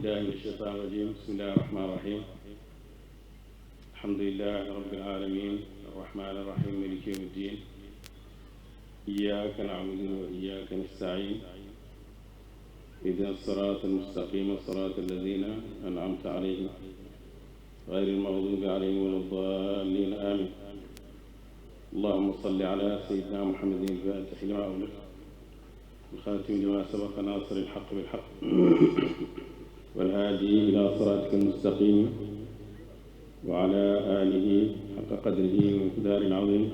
بالله من الشيطان الرجيم بسم الله الرحمن الرحيم الحمد لله رب العالمين الرحمن الرحيم مالك يوم الدين إياك نعبد وإياك نستعين اهدنا الصراط المستقيم صراط الذين أنعمت عليهم غير المغضوب عليهم ولا الضالين آمين اللهم صل على سيدنا محمد الفاتح لما أغلق الخاتم لما سبق ناصر الحق بالحق والهادي إلى صراطك المستقيم وعلى آله حق قدره ومقدار عظيم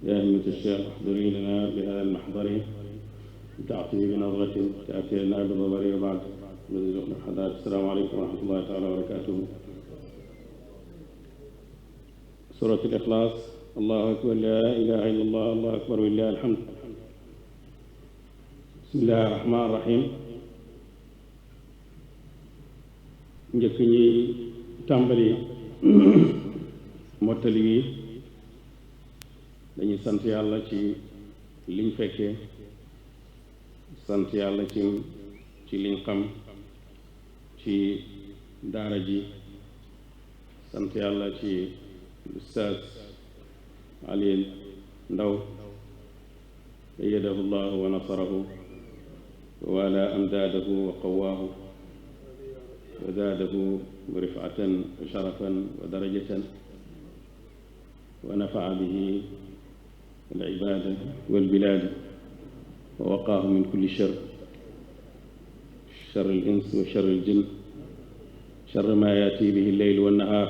يا همة الشيخ احضري لنا بهذا المحضر تعطي بنظرة تأتي لنا بالظبر وبعد مزيد الحضارة. السلام عليكم ورحمة الله تعالى وبركاته. سورة الإخلاص. الله أكبر لا إله إلا الله الله أكبر ولله الحمد. بسم الله الرحمن الرحيم. njëkk ñi tàmbali mottali gi dañuy sant yàlla ci liñ fekkee, sant yàlla ci liñ xam ci daara ji, sant yàlla ci ustaaz Ali Ndaw ayyadahu llahu wa nasarahu wa wala amdaadahu wa qawaahu wa zaadahu rifatan wa sharafan wa darajatan wa nafa'a bihi al-ibaada wal-bilaad wa waqaahu min kulli sharr, sharr al-ins wa sharr al-jinn, sharr maa yaati bihi al-layl wa an-nahaar.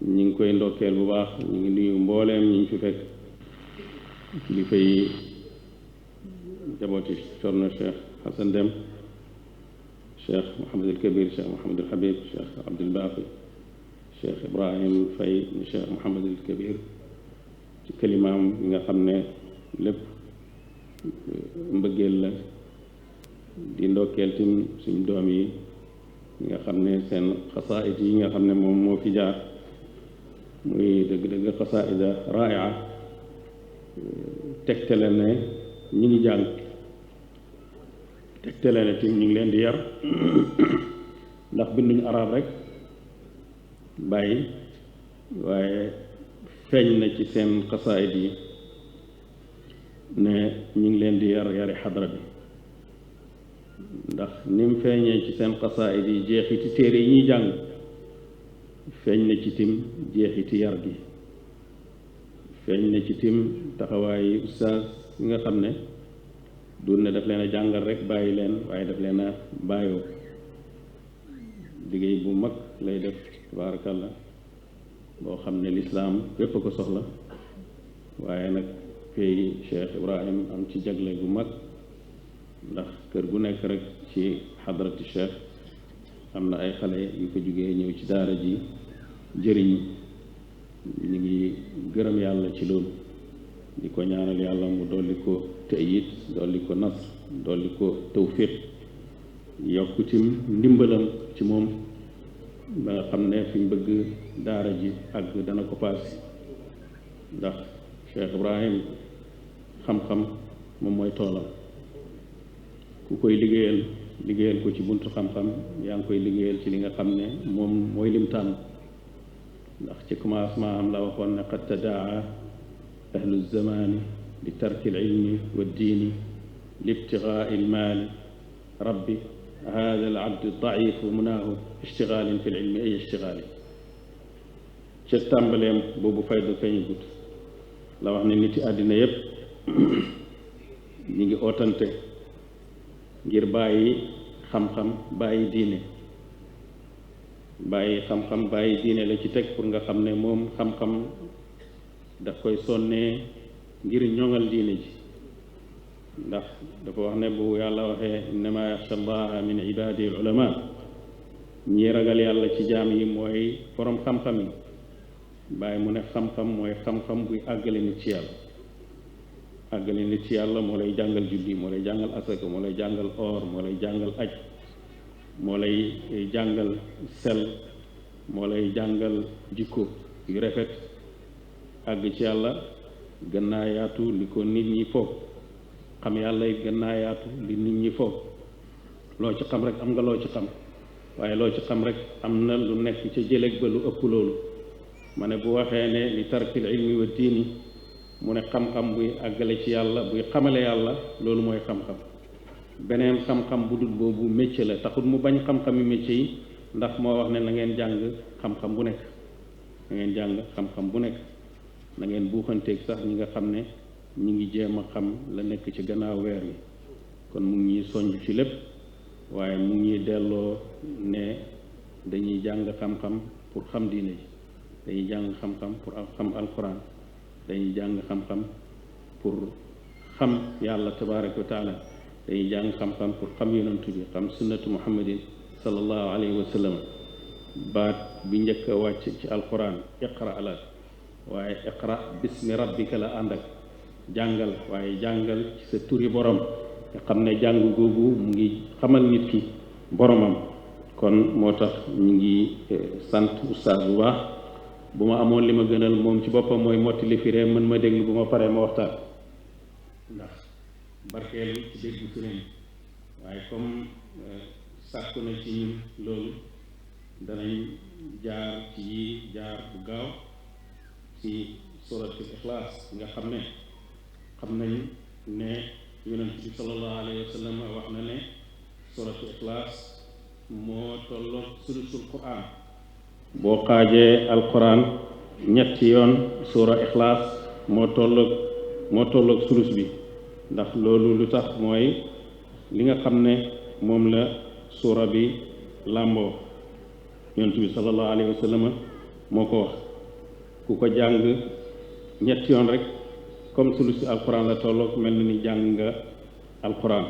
ñu ngi koy ndokkeel bu baax, ñu ngi nuyu mbooleem ñi ñu fi fekk, kilifa yi jabooti Cerno Cheikh Hassan Deme, Cheikh Mouhamadul Kabir, Cheikh Mouhamadul Habib, Cheikh Abdul Baqi, Cheikh Ibrahim Faye, Cheikh Mouhamadul Kabir ci kalimaam yi nga xam ne lépp mbëggeel la. di ndokkeel tim suñ doom yi nga xam ne seen xasaayid yi nga xam ne moom moo fi jaar muy dëgg-dëgg xasaayida raaya, tegtale ne ñi ngi jàng, tegtale ne tim ñu ngi leen di yar ndax binduñu arab rek bàyyi, waaye feeñ na ci seen xasaayid yi ne ñu ngi leen di yar yari xadra bi, ndax ni mu feeñee ci seen xasaayid yi jeexiti téere yi ñuy jàng, feeñ na ci tim jeexiti yar gi, feeñ na ci tim taxawaayi ustaas yi nga xam ne du ne daf leen a jàngal rek bàyyi leen, waaye daf leen a bàyyoo. liggéey bu mag lay def tabaarakallah, boo xam ne lislaam yépp a ko soxla, waaye nag fii Cheikh Ibrahim am ci jagle bu mag, ndax kër gu nekk rek ci xadrati Cheikh am na ay xale yu ko jógee ñëw ci daara ji jëriñ. ñu ngi gërëm yàlla ci loolu, di ko ñaanal yàlla mu dolli ko tayit, dolli ko nas, dolli ko tawfiq, yokk tim ndimbalam ci moom ba nga xam ne fi ñu bëgg daara ji àgg dana ko paas. ndax Cheikh Ibrahim xam-xam moom mooy toolam, ku koy liggéeyal ko ci buntu xam-xam yaa ngi koy liggéeyal ci li nga xam ne moom mooy lim tànn. ndax ci commencement am la waxoon ne qad tadaa ahlu zamani li tarki al-ilmi wa diini li ibtigaa al-maali rabbi hada al-abd ad-daif munaahu ishtigaalin fi al-ilmi ay ishtigaali. ca tàmbaleem boobu fayda feeñagut la wax ne niti àddina yépp ñi ngi ootante ngir bàyyi xam-xam bàyyi diine, bàyyi xam-xam bàyyi diine la ci teg, pour nga xam ne moom xam-xam daf koy sonnee ngir ñoŋal diine ji. ndax dafa wax ne bu yàlla waxee innama yaxsha allaha min ibadihi al ulama, ñi ragal yàlla ci jaam yi mooy borom xam-xam yi. bàyyi mu ne xam-xam mooy xam-xam buy àggale nit ci yàlla, àggale nit ci yàlla moo lay jàngal julli, moo lay jàngal asaka, moo lay jàngal or, moo lay jàngal aj, moo lay jàngal sel, moo lay jàngal jikko yu rafet. àgg ci yàlla gën naa yaatu li ko nit ñi foog, xam yàlla gën naa yaatu li nit ñi foog. loo ci xam rek am nga loo ci xam waaye loo ci xam rek am na lu nekk ca jëleg ba lu ëpp loolu ma ne bu waxee ne li tarkil ilmi wa diini mu ne xam-xam buy àggale ci yàlla buy xamale yàlla loolu mooy xam-xam beneen xam-xam bu dul boobu métier la taxul mu bañ xam-xami métier yi ndax moo wax ne na ngeen jàng xam-xam bu nekk na ngeen jàng xam-xam bu nekk na ngeen buuxanteeg sax ñi nga xam ne ñi ngi jéem a xam la nekk ci gannaaw weer wi kon mu ngi ñuy soññ ci lépp waaye mu ngi delloo ne dañuy jàng xam-xam pour xam diine ji dañuy jàng xam-xam pour xam alquran dañuy jàng xam-xam pour xam yàlla tabaraka wa taala dañuy jàng xam-xam pour xam yonantu bi xam sunnatu muhammadin sallallahu alayhi wa sallam baat bi njëkk a wàcc ci alquran iqra la waaye iqra bismi rabbika la ànd ak jàngal waaye jàngal ci sa turi borom nga xam ne jàng googu mu ngi xamal nit ki boromam kon moo tax ñu ngi sant oustaz bu baax bu ma amoon li ma gënal moom ci boppam mooy mottali firee mën ma déglu bu ma paree ma waxtaan ndax barkeelu ci déggu firee waaye comme sàkku na ci ñun loolu danañ jaar ci yi jaar bu gaaw ci suratul ixlaas nga xam ne xam nañ ne yonent bi sallallahu alayhi wa sallam wax na ne suratul ixlaas moo tolloog sulusul quran boo xaajee alquran ñetti yoon sura ixlaas moo tolloog sulus bi ndax loolu lu tax mooy li nga xam ne moom la sura bi làmboo yonent bi sallallahu alayhi wa sallam moo ko wax ku ko jàng ñetti yoon rek comme sulus alquran la tolloog mel na ni jàng nga alquran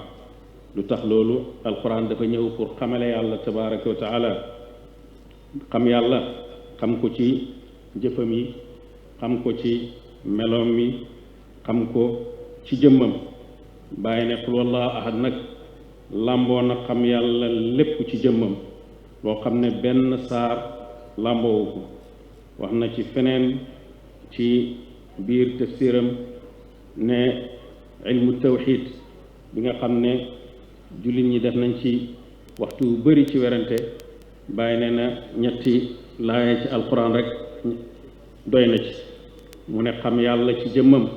lu tax loolu alquran dafa ñëw pour xamale yàlla tabaraka wa taala xam yàlla xam ko ci jëfam yi xam ko ci meloom mi xam ko ci jëmmam bàyyi ne qul wallahu ahad nag làmboo na xam yàlla lépp ci jëmmam boo xam ne benn saar làmboowu ko wax na ci feneen ci biir tafsiram ne ilmu tawxid bi nga xam ne jullit ñi def nañ ci waxtu wu bari ci werante bàyyi ne na ñetti laaya ci alquran rek doy na ci mu ne xam yàlla ci jëmmam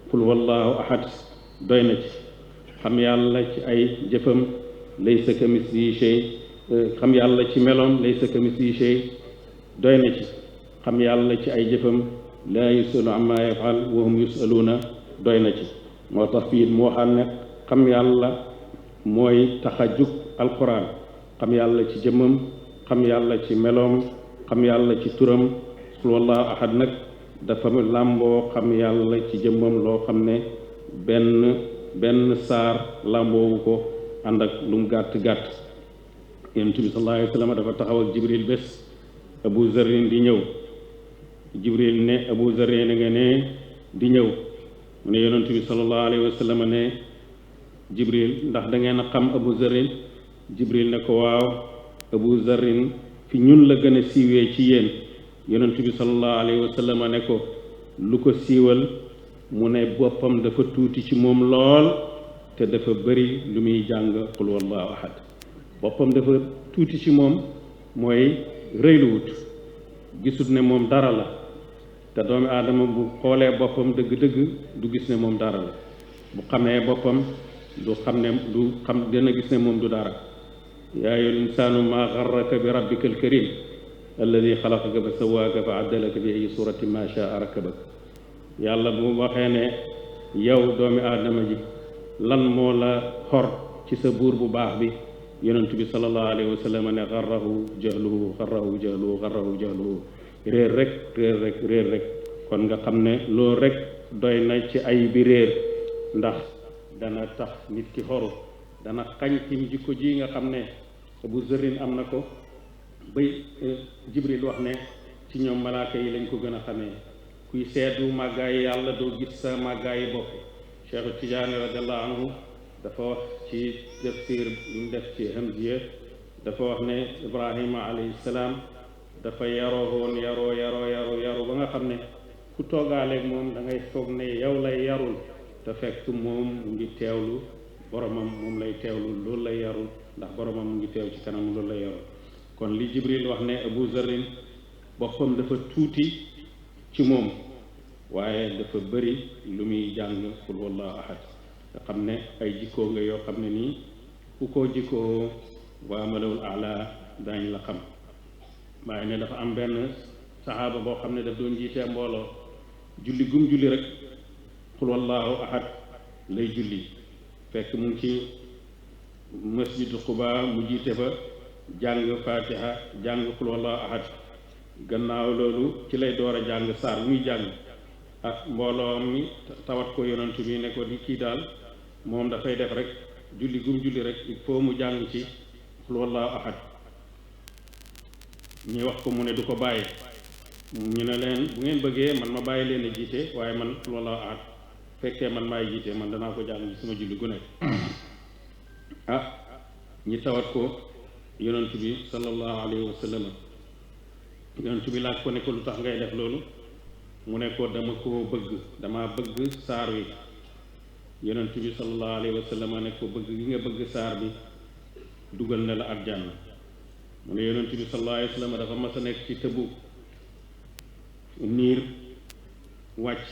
qul wallahu ahad doy na ci xam yàlla ci ay jëfam laysa kamislihi shay xam yàlla ci meloom laysa kamislihi shay doy na ci xam yàlla ci ay jëfam laa yusalu amma yafal wa hum yusaluuna doy na ci moo tax fii mu waxaan ne xam yàlla mooy tax a jug alquran xam yàlla ci jëmmam xam yàlla ci meloom xam yàlla ci turam qul wallahu ahad nag dafa làmboo xam yàlla ci jëmmam loo xam ne benn saar làmboowu ko ànd ak lu mu gàtt-gàtt yonent bi sallallahu alayhi wa sallam dafa taxaw ak jibril bés abu zarrin di ñëw jibril ne abu zarrin nga ne di ñëw mu ne yonent bi sallallahu alayhi wa sallam ne jibril ndax da ngeen a xam abu zarrin jibril ne ko waaw abu zarrin fi ñun la gën a siiwee ci yéen yonent bi sallallahu alayhi wa sallam ne ko lu ko siiwal mu ne boppam dafa tuuti ci moom lool te dafa bëri lu muy jàng qul wallahu ahad boppam dafa tuuti ci moom mooy rëyluwut gisut ne moom dara la te doomi aadama bu xoolee boppam dëgg-dëgg du gis ne moom dara la bu xamee boppam du xam dina gis ne moom du dara yaa ayyuhal insaanu maa garraka bi rabbika alkarim alladi xalaqaka fa sawaaka fa addalaka bi ay surati ma shaa rakabak yàlla bu waxee ne yow doomi aadama ji lan moo la xor ci sa buur bu baax bi yonent bi sallallahu alayhi wa sallam ne garrahu jahluhu réer rek kon nga xam ne loolu rek doy na ci ay bi réer ndax dana tax nit ki xoru dana xañ tim jikko ji nga xam ne Abu Zarrin am na ko bay Jibril wax ne ci ñoom malaaka yi lañ ko gën a xamee kuy seetu màggaayi yàlla doo gis sa màggaayi bopp Cheikh Tidiane radiallahu anhu dafa wax ci tafsir bi mu def ci Hamziya dafa wax ne Ibrahima alayhi salaam dafa yaroo woon yaru ba nga xam ne ku toogaaleeg moom da ngay foog ne yow lay yarul te fekk moom mu ngi teewlu boromam moom lay teewlu loolu lay yarul ndax boromam mu ngi teew ci kanam loolu lay yarul kon li Jibril wax ne Abu Zarrin boppam dafa tuuti ci moom waaye dafa bëri lu muy jàng qul wallahu ahad nga xam ne ay jikkoo nga yoo xam ne nii ku ko jikkoo waa malawul ala daañ la xam waaye ne dafa am benn saxaaba boo xam ne daf doon jiitee mbooloo julli gum julli rek qul wallahu ahad lay julli fekk mu ngi ci masjidu Quba mu jiite ba jàng fatiha jàng qul wallahu ahad gannaaw loolu ci lay door a jàng saar muy jàng mbooloo mi tawat ko yonantu bi ne ko di kii daal moom dafay def rek julli gum julli rek il faut mu jàng ci qul wallahu ahad ñi wax ko mu ne du ko bàyyi ñu ne leen bu ngeen bëggee man ma bàyyi leen a jiite waaye man qul wallahu ahad fekkee man maay jiite man danaa ko jàng ci sama julli gu nekk ñi tawat ko yonantu bi sallallahu alayhi wa sallam yonantu bi laaj ko ne ko lu tax ngay def loolu mu ne ko dama bëgg saar wi yonantu bi sallallahu alayhi wa sallam ne ko bëgg gi nga bëgg saar bi dugal na la aljanna mu ne yonantu bi sallallahu alayhi wa sallam dafa mas a nekk ci Tabuk niir wàcc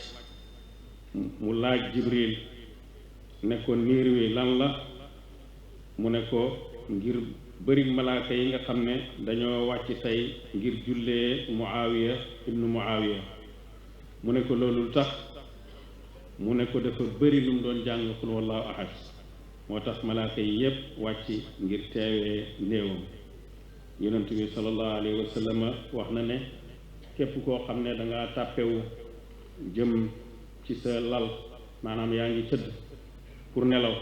mu laaj Jibril ne ko niir wi lan la mu ne ko ngir bëri malaaka yi nga xam ne dañoo wàcc tey ngir jullee Muawiya ibnu Muawiya mu ne ko loolu tax mu ne ko dafa bëri lu mu doon jàng qul wallahu ahad moo tax malaaka yi yépp wàcc ngir teewee néewam yonent bi sallallahu alayhi wa sallam wax na ne képp koo xam ne dangaa tàppewu jëm ci sa lal maanaam yaa ngi tëdd pour nelaw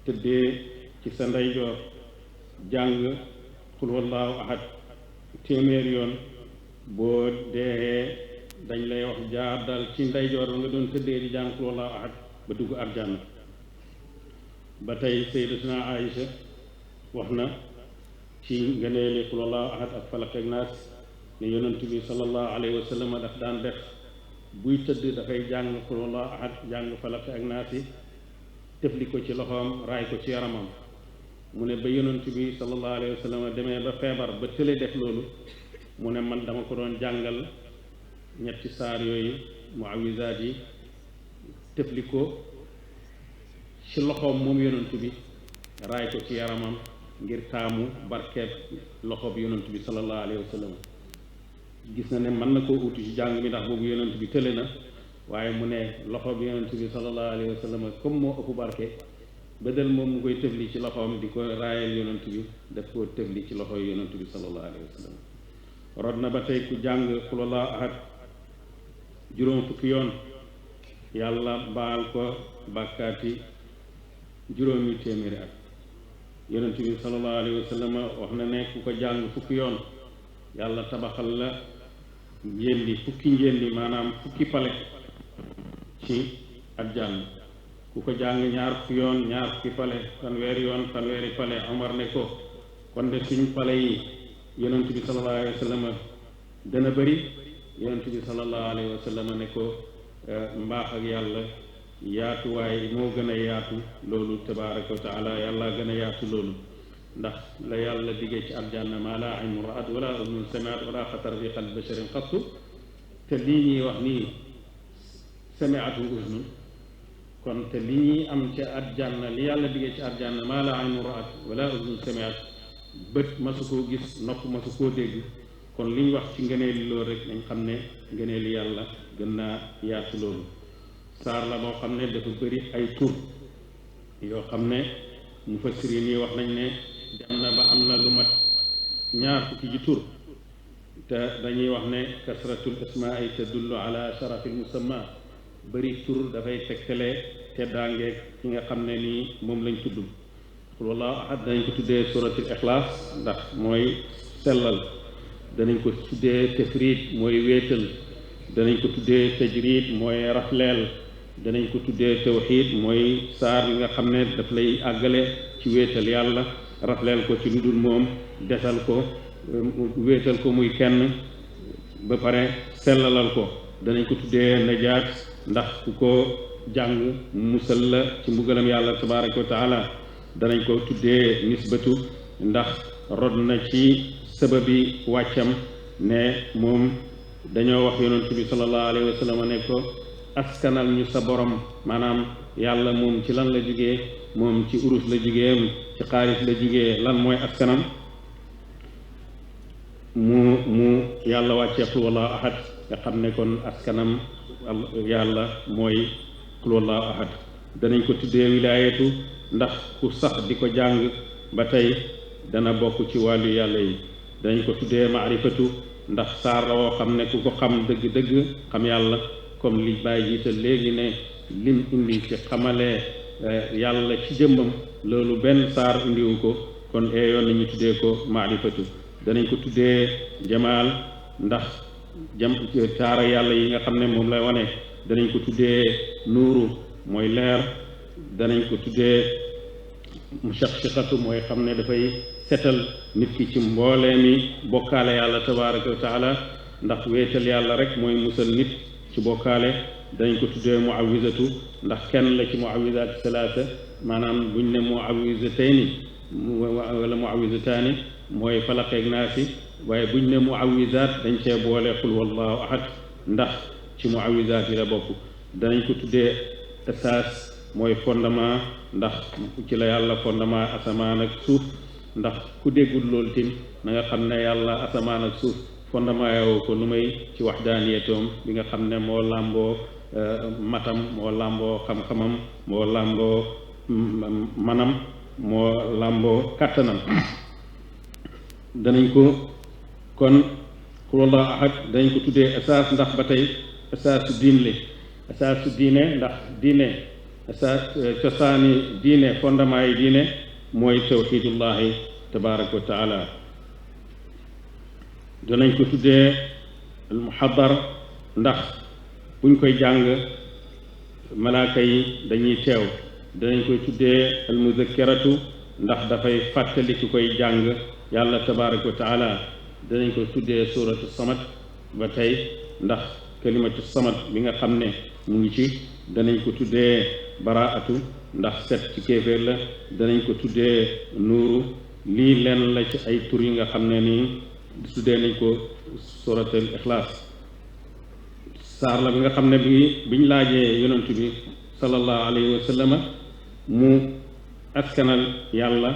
tëddee ci sa ndeyjoor jàng qul wallahu ahad téeméer yoon boo dee dañ lay wax jaar dal ci ndeyjoor ba nga doon tëddee di jàng qul wallahu ahad ba dugg aljanna ba tey sayyidatuna Aïcha wax na ci ngëneeli qul wallahu ahad ak falaq ak naas ne yonent bi sallallahu alayhi wa sallam daf daan def buy tëdd dafay jàng qul wallahu ahad jàng falaq ak naas yi tëfli ko ci loxoom raay ko ci yaramam mu ne ba yonent bi sallallahu alayhi wa sallam demee ba feebar ba tële def loolu mu ne man dama ko doon jàngal ñetti saar yooyu muawizaat yi tëfli ko ci loxoom moom yonent bi raay ko ci yaramam ngir taamu barkeeb loxo bi yonent bi sallallahu alayhi wa sallam gis na ne mën na koo uti ci jàng mi ndax boobu yonent bi tële na waaye mu ne loxo bi yonent bi sallallahu alayhi wa sallam comme moo ëpp barke bëdal moom mu koy tëfli ci loxoom di ko raayal yonent bi daf koo tëfli ci loxo yonent bi sallallahu alayhi wa sallam rod na ba tey ku jàng qul wallahu ahad juróom fukki yoon yàlla baal ko bàkkaati juróomi téeméeri at yonent bi sallallahu alayhi wa sallam wax na ne ku ko jàng fukki yoon yàlla tabaxal la njéndi fukki njéndi maanaam fukki pale ci aljanna ku ko jàng ñaar fukki yoon ñaar fukki pale fanweeri pale Omar ne ko kon de suñ pale yi yonent bi sallallahu alayhi wa sallam dana bëri yonent bi sallallahu alayhi wa sallam ne ko mbaax ak yàlla yaatuwaay moo gën a yaatu loolu tabaaraka wa taala yàlla gën a yaatu loolu ndax la yàlla diggee ci aljanna maa laa aynun ra'at wala udnun sami'at wala xatar fi qalbi basharin qattu te lii ñuy wax nii sami'atu udnun kon te li ñuy am ci aljanna li yàlla diggee ci aljanna maa laa aynun ra'at wala udnun sami'at bët masu koo gis nopp masu koo dégg kon li ñu wax ci ngëneeli loolu rek nañ xam ne ngëneeli yàlla gën naa yaatu loolu saar la boo xam ne dafa bëri ay tur yoo xam ne mufassirin yi wax nañ ne dem na ba am na lu mat ñaar fukki ji tur te dañuy wax ne kasratul asmaai tadullu ala sharafil musamma bëri tur dafay tegtale teddaangeeg ki nga xam ne nii moom lañ tudd qul wallahu ahad danañ ko tuddee suratul ixlaas ndax mooy sellal danañ ko tuddee tafriid mooy wéetal danañ ko tuddee tajriid mooy rafleel danañ ko tuddee tawxiid mooy saar yi nga xam ne daf lay àggale ci wéetal yàlla rafleel ko ci lu dul moom desal ko wéetal ko muy kenn ba pare sellalal ko danañ ko tuddee najaat ndax ku ko jàng musal la ci mbugalam yàlla tabaraka wa taala danañ ko tuddee nisbatu ndax rod na ci sababi wàccam ne moom dañoo wax yonent bi sallallahu alayhi wa sallam ne ko askanal ñu sa borom maanaam yàlla moom ci lan la jógee moom ci urus la jógee ci xaalis la jógee lan mooy askanam mu yàlla wàccee qul wallahu ahad nga xam ne kon askanam yàlla mooy qul wallahu ahad danañ ko tuddee wilaayatu ndax ku sax di ko jàng ba tey dana bokk ci wàllu yàlla yi danañ ko tuddee maarifatu ndax saar la woo xam ne ku ko xam dëgg-dëgg xam yàlla comme li bàyyi jiital léegi ne lim indi ci xamalee yàlla ci jëmmam loolu benn saar indiwu ko kon yoon nañu tuddee ko maarifatu danañ ko tuddee jamaal ndax taara yàlla yi nga xam ne moom lay wane danañ ko tuddee nuuru mooy leer danañ ko tuddee mushaqqiqatu mooy xam ne dafay setal nit ki ci mboolee mi bokkaale yàlla tabaraka wa taala ndax wéetal yàlla rek mooy musal nit ci bokkaale danañ ko tuddee muawizatu ndax kenn la ci muawizaat salaasa maanaam buñ ne muawizatayni wala muawizataani mooy falaqeeg naasi waaye buñ ne muawizaat dañ cee boole qul wallahu ahad ndax ci muawizaat yi la bokk danañ ko tuddee asaas mooy fondement ndax ci la yàlla fondement asamaan ak suuf ndax ku déggul loolu tim na nga xam ne yàlla asamaan ak suuf fondement yow ko lu may ci waxdaaniyatoom bi nga xam ne moo làmboo matam moo làmboo xam-xamam moo làmboo manam moo làmboo kàttanam danañ ko kon qul wallahu ahad danañ ko tuddee asaas ndax ba tey asaasu diin li asaasu diine ndax diine asaas cosaani diine fondement yi diine mooy tawxidullahi tabaraka wa taala danañ ko tuddee al muhaddar ndax buñ koy jàng malaaka yi dañuy teew danañ koy tuddee al muzakkiratu ndax dafay fàttali ki koy jàng yàlla tabaraka wa taala danañ ko tuddee suratu samad ba tey ndax kalimatu samad bi nga xam ne mu ngi ci danañ ko tuddee baraatu ndax set ci kéeféer la danañ ko tuddee nuuru lii lenn la ci ay tur yi nga xam ne nii tuddee nañ ko suratul ixlaas saar la bi nga xam ne biñ laajee yonent bi sallallahu alayhi wa sallam mu askanal yàlla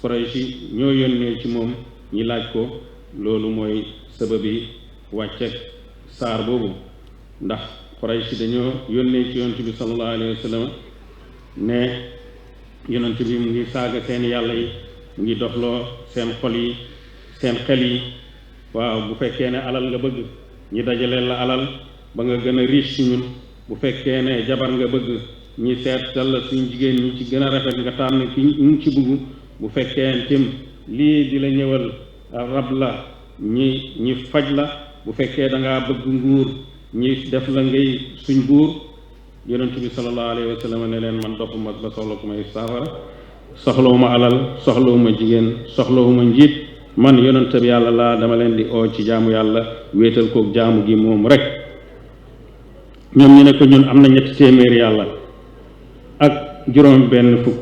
Quraysh ñoo yónnee ci moom ñi laaj ko loolu mooy sababi wàcceeg saar boobu ndax Quraysh dañoo yónnee ci yonent bi sallallahu alayhi wa sallam ne yonent bi mu ngi saaga seen yàlla yi mu ngi doxloo seen xol yi seen xel yi waaw bu fekkee ne alal nga bëgg ñi dajaleel la alal ba nga gën a riche ci ñun bu fekkee ne jabar nga bëgg ñi seetal la suñ jigéen ñi ci gën a rafet nga tànn ki ñu ci bëgg bu fekkee tim lii di la ñëwal rab la ñi faj la bu fekkee da ngaa bëgg nguur ñi def la ngay suñ buur yonent bi sallallahu alayhi wa sallam ne leen man dopp ma ba soxla ku may saafara soxlawuma alal soxlawuma jigéen soxlawuma njiit man yonent bi yàlla laa dama leen di oo ci jaamu yàlla wéetal koog jaamu gi moom rek ñoom ñu ne ko ñun am na 300 yàlla ak juróom benn fukk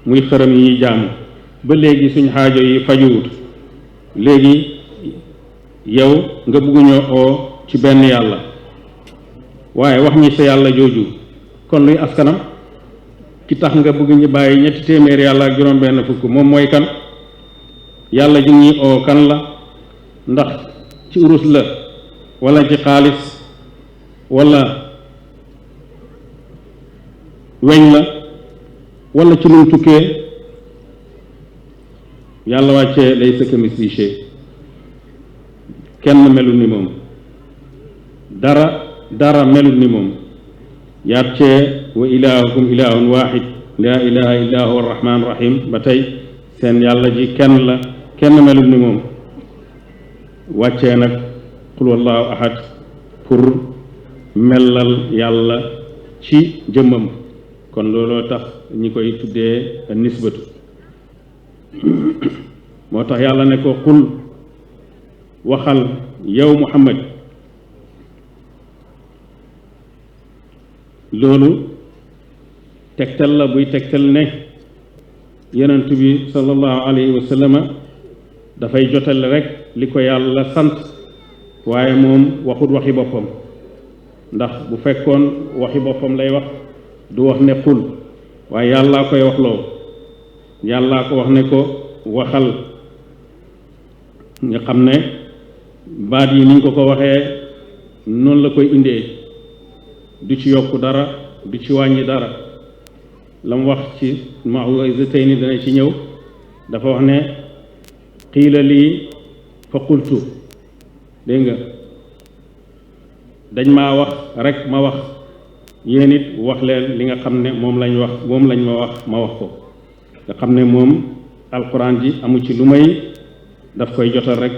muy xërëm yi ñuy jaamu ba léegi suñ xaajo yi fajuwut léegi yow nga bëgguñoo oo ci benn yàlla waaye wax ñi sa yàlla jooju kon luy askanam ki tax nga bëgg ñu bàyyi 300 yàlla ak juróom benn fukk moom mooy kan yàlla ji ñuy oo kan la ndax ci urus la wala ci xaalis wala weñ la wala ci lu mu tukkee yàlla wàccee laysa kamislihi shay kenn melul ni moom dara melul ni moom yàccee wa ilahukum ilahun wahid la ilaha illa huwa arrahman rahim ba tey seen yàlla ji kenn la kenn melul ni moom wàccee nag qul wallahu ahad pour mellal yàlla ci jëmmam kon looloo tax ñi koy tuddee nisbatu moo tax yàlla ne ko qul waxal yow Muhammad loolu tegtal la buy tegtal ne yonent bi sallallahu alayhi wa sallama dafay jotale rek li ko yàlla sant waaye moom waxut waxi boppam ndax bu fekkoon waxi boppam lay wax du wax ne qul waaye yàllaa koy wax loo yàllaa ko wax ne ko waxal nga xam ne baat yi niñ ko waxee noonu la koy indee du ci yokku dara du ci wàññi dara la mu wax ci ma'uuzatayni dana ci ñëw dafa wax ne qiila lii fa qultu dégg nga dañ maa wax rek ma wax yéen it wax leen li nga xam ne moom lañ ma wax ko nga xam ne moom alquran ji amu ci lu may daf koy jotal rek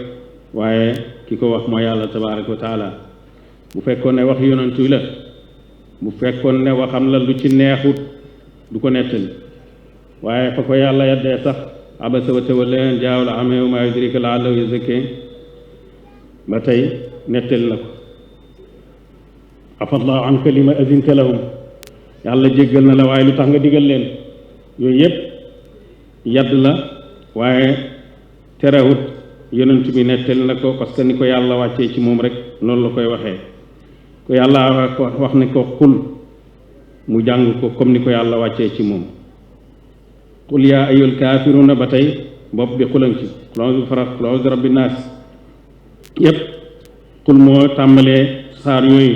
waaye ki ko wax mooy yàlla tabaaraka wa taala bu fekkoon ne wax yonentu la bu fekkoon ne waxam la lu ci neexut du ko nettali waaye fa ko yàlla yaddee sax abasa wa tawalla an jaa'ahu al-a'maa wa maa yudriika la'allahu yazakkaa ba tey nettali na ko afallahu anka lima azinta lahum yàlla jéggal na la waaye lu tax nga digal leen yooyu yëpp yadd la waaye terewut yonent bi nettali na ko parce que ni ko yàlla wàccee ci moom rek noonu la koy waxee ko yàlla wax ne ko xul mu jàng ko comme ni ko yàlla wàccee ci moom qul yaa ayyuhal kaafiruuna ba tey bopp bi xulan ci qul a'uuzu bi falaq qul a'uuzu bi rabbin naas yépp xul moo tàmbalee saar yooyu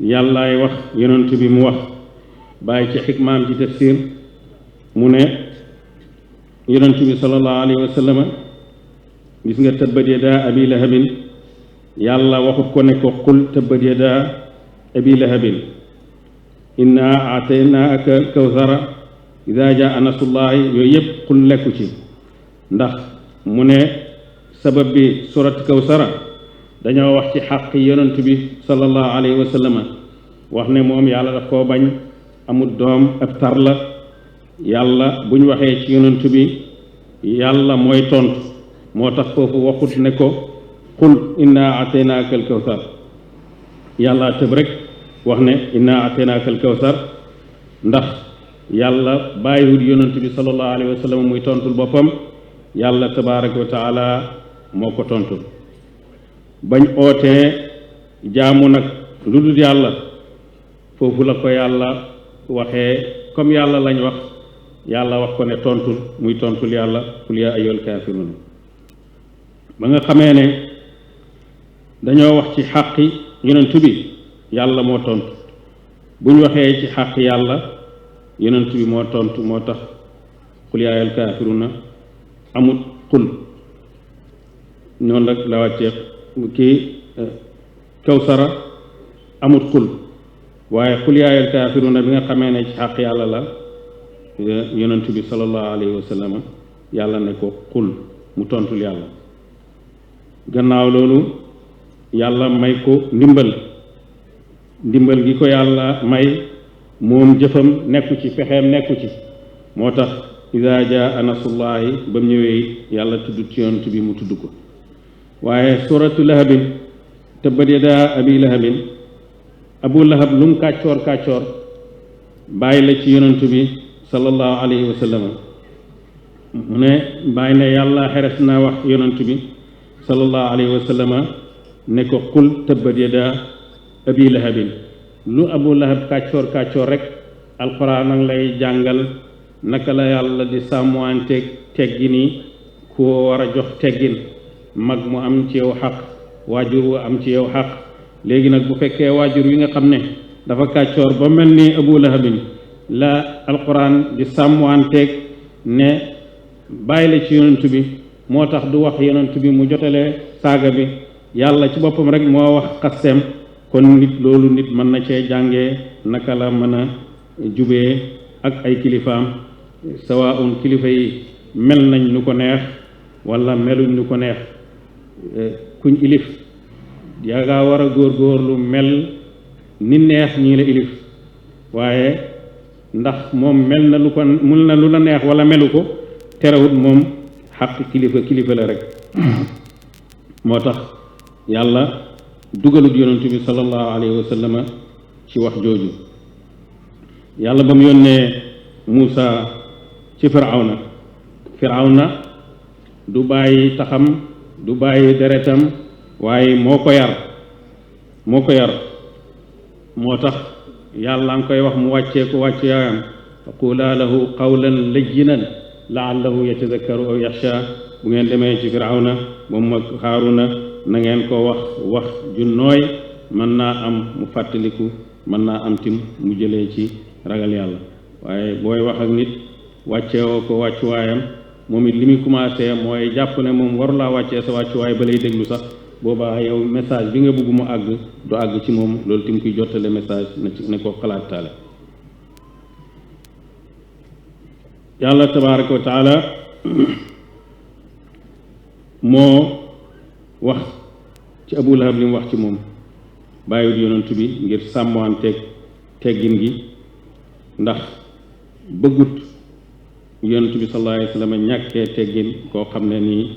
yàllaay wax yonent bi mu wax bàyyi ci xikmaam ci tafsir mu ne yonent bi sallallahu alayhi wa sallam gis nga tabbat yadaa abi lahabin yàlla waxut ko ne ko qul tabbat yadaa abi lahabin inna aataynaaka kawsara idaa jaa nasrullaahi yooyu yëpp qul lekku ci ndax mu ne sabab bi surat kawsara dañoo wax ci xaq yonent bi sallallahu alayhi wa sallam wax ne moom yàlla daf koo bañ amul doom ab tar la yàlla bu ñu waxee ci yonent bi yàlla mooy tontu moo tax foofu waxut ne ko qul inna ataynaaka al kawsar yàlla tëb rek wax ne inna ataynaaka al kawsar ndax yàlla bàyyiwul yonent bi sallallahu alayhi wa sallam muy tontul boppam yàlla tabaaraka wa taala moo ko tontul bañ ootee jaamu nag lu dul yàlla foofu la ko yàlla waxee comme yàlla lañ wax yàlla wax ko ne tontul muy tontul yàlla qul yaa ayyuhal kaafiruun ba nga xamee ne dañoo wax ci xàqi yonent bi yàlla moo tontu buñ waxee ci xàq yàlla yonent bi moo tontu moo tax qul yaa ayyuhal kaafiruuna amut qul noonu nag la wàccee kii kawsara amut qul waaye qul yaa ayyuhal kaafiruuna bi nga xamee ne ci xàq yàlla la yonent bi sallallahu alayhi wa sallam yàlla ne ko qul mu tontul yàlla gannaaw loolu yàlla may ko ndimbal gi ko yàlla may moom jëfam nekku ci pexeem nekku ci moo tax idaa jaa nasrullaahi ba mu ñëwee yàlla tudd ci yonent bi mu tudd ko waaye suratu lahabin tabbat yadaa abi lahabin abu lahab lu mu kàccoor bàyyi la ci yonent bi sallallahu alayhi wa sallam mu ne bàyyi ne yàlla xeres na wax yonent bi sallallahu alayhi wa sallam ne ko qul tabbat yadaa abi lahabin lu abu lahab kàccoor rek alxuraan nag lay jàngal naka la yàlla di sàmmanteeg teggini koo war a jox teggin mag mu am ci yow xaq waajur wu am ci yow xaq léegi nag bu fekkee waajur wi nga xam ne dafa kàccoor ba mel ni abu lahabin la alxuraan di sàmmanteeg ne bàyyi la ci yonent bi moo tax du wax yonent bi mu jotalee saaga bi yàlla ci boppam rek moo wax xasteem kon nit loolu nit mën na cee jàngee naka la mën a jubee ak ay kilifaam sawaun kilifa yi mel nañ lu ko neex wala meluñ lu ko neex kuñ ilif yaa ngaa war a góorgóorlu mel ni neex ñii la ilif waaye ndax moom mel na lu ko mul na lu la neex wala melu ko terewut moom xaq kilifa la rek moo tax yàlla dugalut yonent bi sallallahu alayhi wa sallam ci wax jooju yàlla ba mu yónnee Muusa ci Firawna du bàyyi taxam du bàyyi deretam waaye moo ko yar moo tax yàlla nga koy wax mu wàccee ko wàccu yaayam faqula lahu qawlan layyinan la'allahu yatadakkaru aw yaxsha bu ngeen demee ci Firawna moom ak Haaruna na ngeen ko wax ju nooy mën naa am mu fàttaliku mën naa am tim mu jëlee ci ragal yàlla waaye booy wax ak nit wàcceewoo ko wàccuwaayam moom it li muy commencé mooy jàpp ne moom warulaa wàccee sa wàccuwaay ba lay déglu sax boobaa yow message bi nga bëgg mu àgg du àgg ci moom loolu tim kuy jottale message ne ko xalaataale yàlla tabaraka wa taala moo wax ci Abu Lahab li mu wax ci moom bàyyiwut yonent bi ngir sàmmanteeg teggin gi ndax bëggut yonent bi sallallahu alayhi wa sallam ñàkkee teggin koo xam ne nii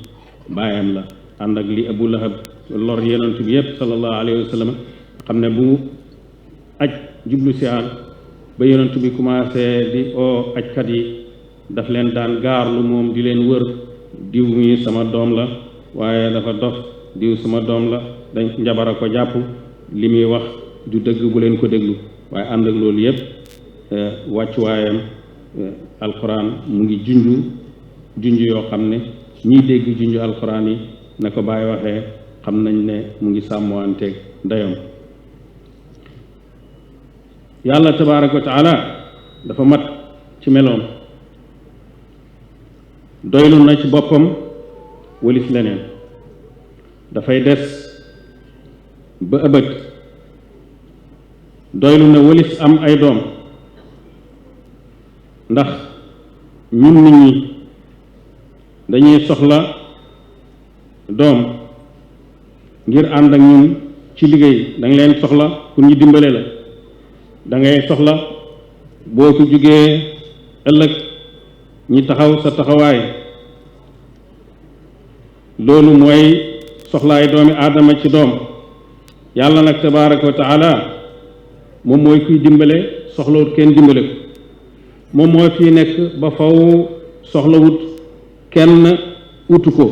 baayam la ànd ak li Abu Lahab lor yonent bi yépp sallallahu alayhi wa sallam xam ne bu aj jublu si aan ba yonent bi commencé di oo ajkat yi daf leen daan gaarlu moom di leen wër diw mi sama doom la waaye dafa dof diw sama doom la dañ njabara ko jàpp li muy wax du dëgg bu leen ko déglu waaye ànd ak loolu yépp wàccuwaayam alquran mu ngi junj yoo xam ne ñiy dégg junj alquran yi na ko bàyyi waxee xam nañ ne mu ngi sàmmanteeg dayam yàlla tabaraka wa taala dafa mat ci meloom doylu na ci boppam walis leneen dafay des ba ëbët doylu na walis am ay doom ndax ñun nit ñi dañuy soxla doom ngir ànd ak ñun ci liggéey da nga leen soxla pour ñu dimbale la da ngay soxla boo fi jógee ëllëg ñi taxaw sa taxawaay loolu mooy soxlaay doomi aadama ci doom yàlla nag tabaraka wa taala moom mooy kuy dimbale soxlawut kenn dimbale ko moom moo fii nekk ba faw soxlawut kenn utu ko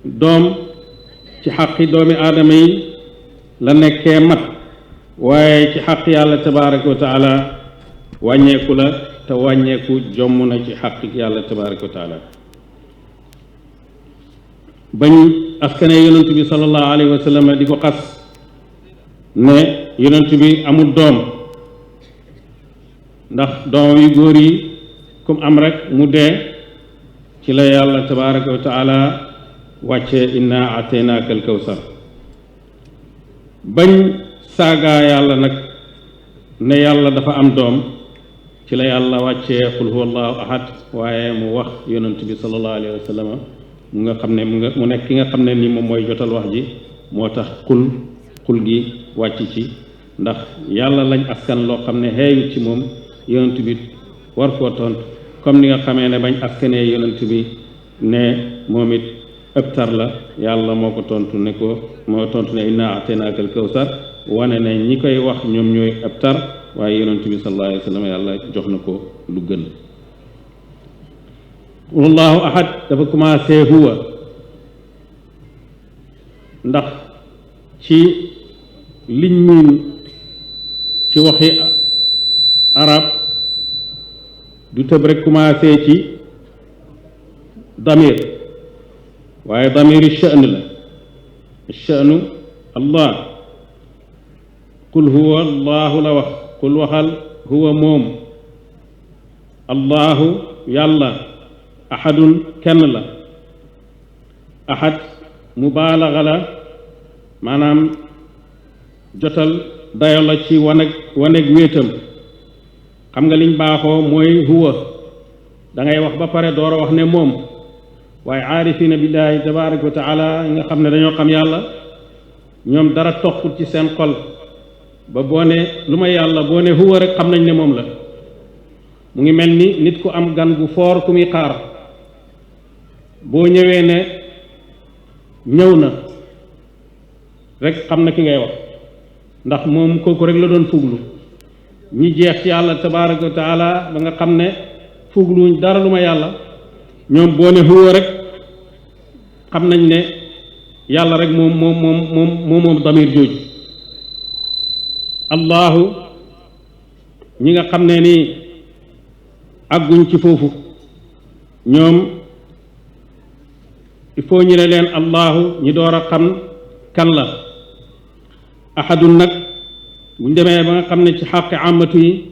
doom ci xaqi doomi aadama yi la nekkee mat waaye ci xaq yàlla tabaraka wa taala wàññeeku la te wàññeeku jomm na ci xaq yàlla tabaraka wa taala bañ askane yonent bi sallallahu alayhi wa sallam di ko xas ne yonent bi amul doom ndax doom yu góor yi comme am rek mu dee ci la yàlla tabaraka wa taala wàcce inna ataynaaka al kawsar bañ saagaa yàlla nag ne yàlla dafa am doom ci la yàlla wàccee qul huwa allahu ahad waaye mu wax yonent bi sallallahu alayhi wa sallam mu nga xam ne mu nekk ki nga xam ne ni moom mooy jotal wax ji moo tax xul gi wàcc ci ndax yàlla lañ askan loo xam ne xeeyut ci moom yonent bi war koo tontu comme ni nga xamee ne bañ askanee yonent bi ne moom it ëpp tar la yàlla moo ko tontu ne ko moo tontu ne inna ataynaaka al kawsar wane ne ñi koy wax ñoom ñooy ëpp tar waaye yonent bi sallallahu alayhi wa sallam yàlla jox na ko lu gën wallahu ahad dafa commencé huwa ndax ci liñ miin ci waxi arab du tëb rek commencé ci damir waaye damiru sha'n la sha'nu allah qul huwa allahu la wax qul waxal huwa moom allahu yàlla ahadun kenn la ahad mubaalaga la maanaam jotal dayo la ci waneg wéetam xam nga liñ baaxoo mooy huwa da ngay wax ba pare door a wax ne moom waaye aarifina billahi tabaraka wa taala nga xam ne dañoo xam yàlla ñoom dara toqut ci seen xol ba boo ne lu ma yàlla boo ne huwa rek xam nañ ne moom la mu ngi mel ni nit ku am gan gu foor ku muy xaar boo ñëwee ne ñëw na rek xam na ki ngay wax ndax moom kooku rek la doon fuglu ñi jeex ci yàlla tabaraka wa taala ba nga xam ne fugluñ dara lu ma yàlla ñoom boo ne huwa rek xam nañ ne yàlla rek moom damir jooju allahu ñi nga xam ne nii àgguñ ci foofu ñoom il faut ñu ne leen allahu ñi door a xam kan la ahadun nag buñ demee ba nga xam ne ci xàqi amatu yi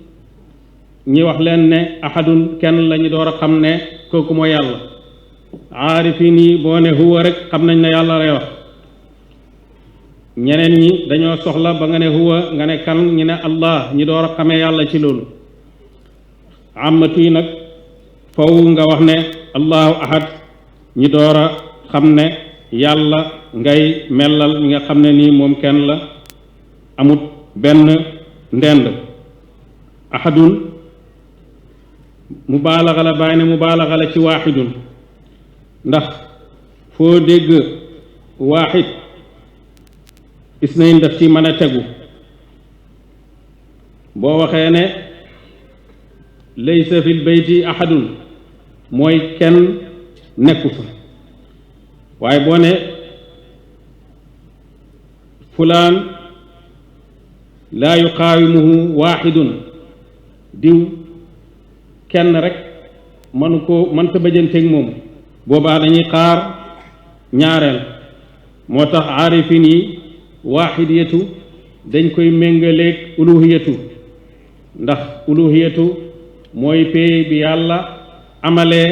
ñi wax leen ne ahadun kenn la ñu door a xam ne kooku mooy yàlla aarifin yi boo ne huwa rek xam nañ ne yàlla lay wax ñeneen ñi dañoo soxla ba nga ne huwa nga ne kan ñu ne allah ñi door a xamee yàlla ci loolu amatu yi nag faw nga wax ne allahu ahad ñi door a xam ne yàlla ngay mellal ñi nga xam ne nii moom kenn la amut benn ndend ahadun mubaalaxa la bàyyi ne mubaalaxa la ci waaxidun ndax foo dégg waaxid isnayn daf ci mën a tegu boo waxee ne laysa fil bayti ahadun mooy kenn nekku fa waaye boo ne fulaan laa yuqaawimuhu waaxidun diw kenn rek mënu ko mënta bëjanteeg moom boobaa dañuy xaar ñaareel moo tax aarifin yi waaxidiyatu dañ koy méngaleeg uluhiyatu ndax uluhiyatu mooy pay bi yàlla amalee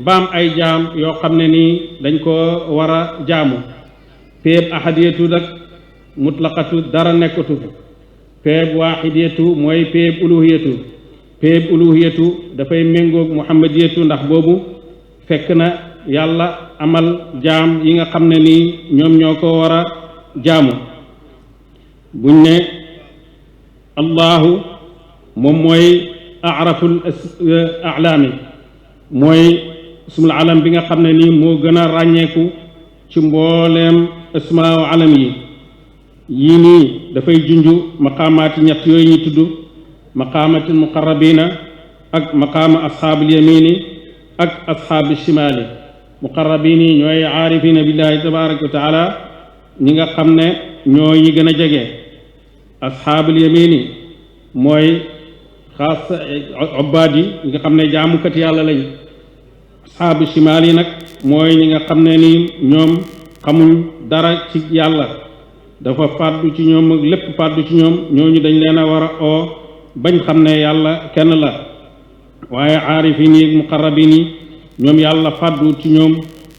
baam ay jaam yoo xam ne nii dañ ko war a jaamu péeb ahadiyatu nag mutlaqatu dara nekkatu fi péeb waaxidiyatu mooy péeb uluhiyatu dafay méngoog muhammadiyatu ndax boobu fekk na yàlla amal jaam yi nga xam ne nii ñoom ñoo ko war a jaamu buñ ne allahu moom mooy araful alaami mooy ismul alam bi nga xam ne nii moo gën a ràññeeku ci mbooleem ismaaw alam yi yii nii dafay junju maqaamaati ñett yooyu ñu tudd maqaamatil muqarrabina ak maqaama ashaabil yamini ak ashaabil shimaali muqarrabin yi ñooy aarifina billahi tabaraka wa taala ñi nga xam ne ñooy ñi gën a jege ashaabil yamini mooy xaas obbaat yi ñi nga xam ne jaamukat yàlla lañ ashaabil shimaali nag mooy ñi nga xam ne ni ñoom xamuñ dara ci yàlla dafa fàddu ci ñoom ak lépp fàddu ci ñoom ñooñu dañ leen a war a oo bañ xam ne yàlla kenn la waaye aarifin yi muqarrabin yi ñoom yàlla fàddu ci ñoom